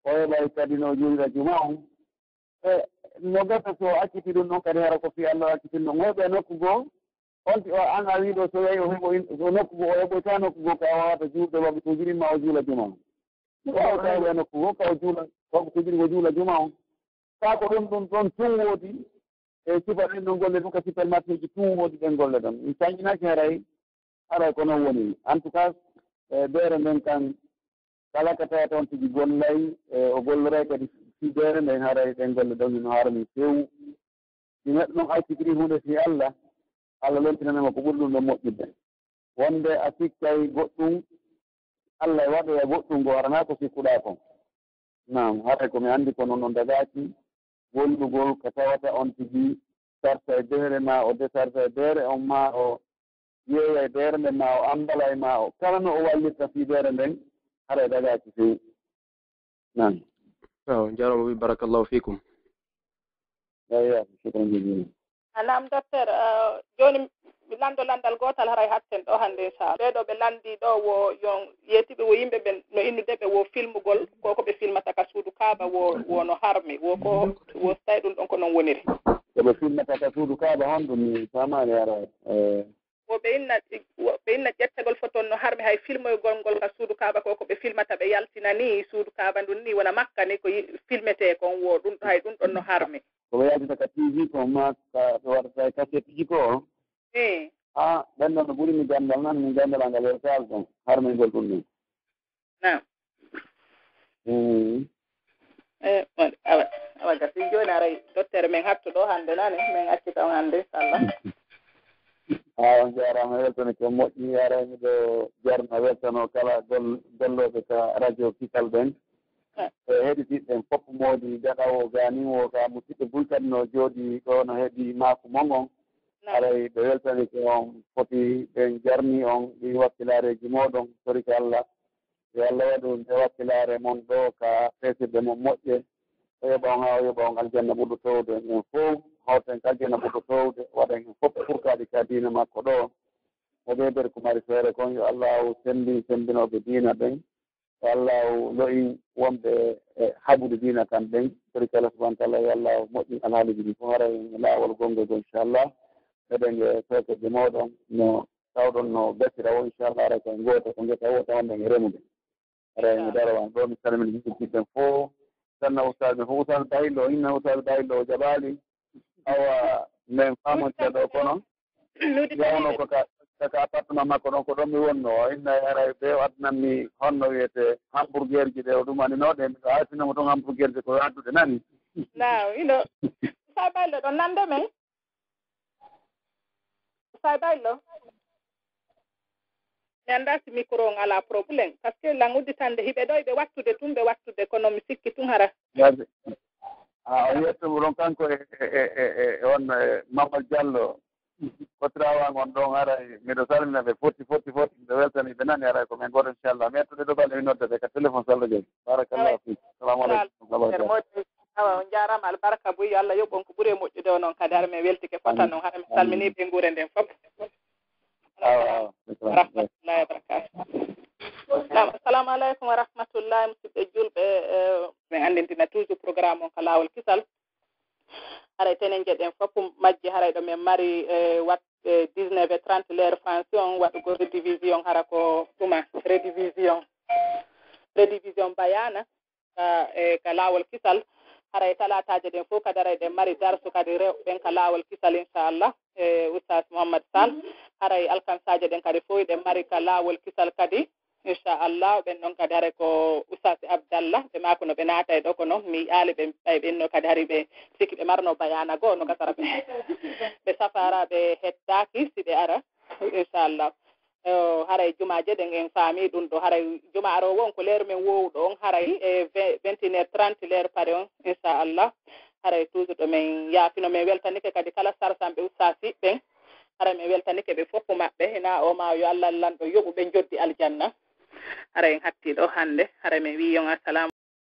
o heɓay kadi no juulira juma on. E, no gasa so o acciti ɗum ɗon kadi hara ko fii Allah o acciti ɗum ɗon. O heɓay nokku goo, on ti-, o, an a wii ɗo so yahi o heɓo in-, o nokku goo, o heɓoyta nokku goo ka o wawata juulde waktuuji ɗin ma o juula juma on. O wawata heɓoya nokku goo ka o juula waktuuji ɗin o juula juma on. Kaa ko ɗum ɗum ɗon tun woodi, e sifa ɗen ɗon golle ɗum ka supermarché ji tun woodi ɗen golle ɗon. Mi sañinaki haray, haray ko non woni. En tout cas, e beere nden kan, kala ka tawata on tigi gollay, e o golloray kadi fii beere nden, haray ɗen golle ɗon hino harmi few. Si neɗɗo ɗum accitiri huunde fii Alla, Alla lontinanay mo ko ɓuri ɗum ɗon moƴƴude. Wonde a sikkay goɗɗum, Alla e waɗoya goɗɗum goo, haranaa ko sikkuɗaa kon. Naam, haray ko mi anndi ko non on dagaaki gollugol ka tawata on tigi sarta e beere maa o desarta e beere on maa o yeeya e beere nden maa o ambalay maa o kala no o wallirta fii beere nden, haray dagaaki few. Naam. Aw, jarama wi barakallahu fikum. Eywa, shukran jazilan. A naam, docteur, ah, jooni mi lanndo lanndal gootal haray hatten ɗo hannde, inchallah. Ɓee ɗo ɓe lanndi ɗo wo yon yeetiɓe wo yimɓe ɓen no innude ɓe wo filmugol ko ko ɓe filmata ka suudu Kaaba wo, wo no harmi, wo ko, wo so tawi ɗum ɗon ko non woniri. Ko ɓe filmata ka suudu Kaaba honɗum mi faamaali haray, eh. Wo ɓe inna, wo ɓe inna ƴettagol foto on no harmi hay filmoygol ngol ka suudu Kaaba ko, ko ɓe filmata ɓe yaltina ni suudu Kaaba ndun ni wona Makka ni ko yi-, filmetee kon wo ɗum, hay ɗum ɗon no harmi. Ko ɓe yaltata ka T V ko ma ka ɓe waɗata e kasetiji ko. Eh. Ah, ɓen ɗon no ɓuri mi ganndal nan, mi ganndal angal e sal ɗon, harmingol ɗum ɗon. Naam. Mm. Eh, on, awa, awa gasi jooni aray docteur men hattu ɗo hannde nane, men acci kam hannde, inchallah. Ah, on jaaraama, weltani ko moƴƴi, aray miɗo jarna weltano kala gol-, gollooɓe ka radio Kisal ɓen. Eh. E heɗitiiɓe ɓen fof moodi gaɗawo gaanin wo ka musidɗo Bulkan no jooɗi ɗo no heɗi maaku mon on. Naam. Aray ɓe weltani ko on foti ɓen jarni on ɗi wakkilaareeji mooɗon, torika Allah. Yo Allah waɗu nde wakkilaare mon ɗo ka feesirde mon moƴƴe. O yoɓa on haa o yoɓa on aljanna ɓurɗo toowde en fof. Hawten ka aljanna ɓurɗo toowde, waɗa en fof furtaaɗi ka diina makko ɗo. O ɓeydere ko mari feere kon, yo Allahu semmbin semmbinooɓe diina ɓen. Yo Allahu lo'in wonɓe e haɓude diina kan ɓen. Torika Allah subhanahu wa taala, yo Allahu moƴƴin alhaaliiji ɗin fof, haray e laawol gonngol goo, inchallah. Eɗen e sookeeɓe mooɗon no tawɗon no gasira o, inchallah, haray ko en gooto, ko ngesa woo tawon ɗen e remude. Haray mi daro wan ɗo, mi salmini yimɓe ɓen fof. Sanna ustaas ɓe fof, ustaas Bahillo, inna ustaas Bahillo o jaɓaali. Awa, men faamonte ɗo kono. Yawno ko ka, ka, ka appartement makko ɗon, ko ɗon mi wonno. O inna haray ɓe o addanammi honno wiyete hamburgerji ɗe o ɗumanino ɗe. Miɗo haaltinamo toon hamburgerji ko addude nani. Naam, ino. Ustaas Bahillo ɗon nande men. Ustaas Baylo, mi anndaa si micro on alaa problème, parce que lan udditande hiɓe ɗo, hiɓe wattude tun, ɓe wattude, kono mi sikki tun hara. Yaade. A, o yettude ɗon kanko e, e, e, e, e on, e, Mamadou Diallo. Ko Trawan on ɗon haray, miɗo salmina ɓe foti, foti, foti, miɗo weltani ɓe nani haray ko men gooto, inchallah. Mi yettude ɗo balɗe mi nodda ɓe ka téléphone sallo jooɗi. Barakallahu fiik. Salamu aleykum wa rahmatullahi wa barakatuh. Awa, on jaaraama, albarka buy, yo Allah yoɓ on ko ɓuri e moƴƴude o noon kadi, hara min weltike fota noon, hara min salminii ɓe nguure nden fof. Awa, awa. Rahmatullahi wa barakatuh. Naam, assalamu aleykum wa rahmatullahi, musidɓe julɓe, eh, min anndintina toujours programme on ka Laawol Kisal. Haray tenen jeɗen fof majji, haray ɗo min mari, eh, wat-, eh, dix-neuf heures trente l'heure France on, waɗugol rediffusion, hara ko tuma rediffusion, rediffusion Bayana. Ka, e, ka Laawol Kisal. Haray talaataaje ɗen fof kadi haray ɗen mari darsu kadi rewɓe ɓen ka Laawol Kisal, inchallah. E, Oustaz Mouhammad Sall. Haray alkamsaaje ɗen kadi fof ɗen mari ka Laawol Kisal kadi, inchallah. Ɓen ɗon kadi haray ko Oustaz Abdallah. Ɓe maa ko no ɓe naata e ɗo, kono mi yi'aali ɓe, ɓay ɓen no kadi hari ɓe sikki ɓe marno bayaana goo no gasara ɓe. Ɓe safaara ɓe hettaaki si ɓe ara, inchallah. Eh, haray jumaaje ɗen en faami ɗum ɗo. Haray juma aroowo on ko leeru men wowɗo on, haray e ve-, vingt et une heures trente leeru Paris on, inchallah. Haray toujours ɗo men yaafino, men weltanike kadi kala sarsanɓe ustaasi ɓen. Haray men weltanike ɓe fof maɓɓe. Hina o ma yo Allah lanɗo yoɓu ɓe joddi aljanna. Haray en hatti ɗo hannde. Haray men wi yon assalamu.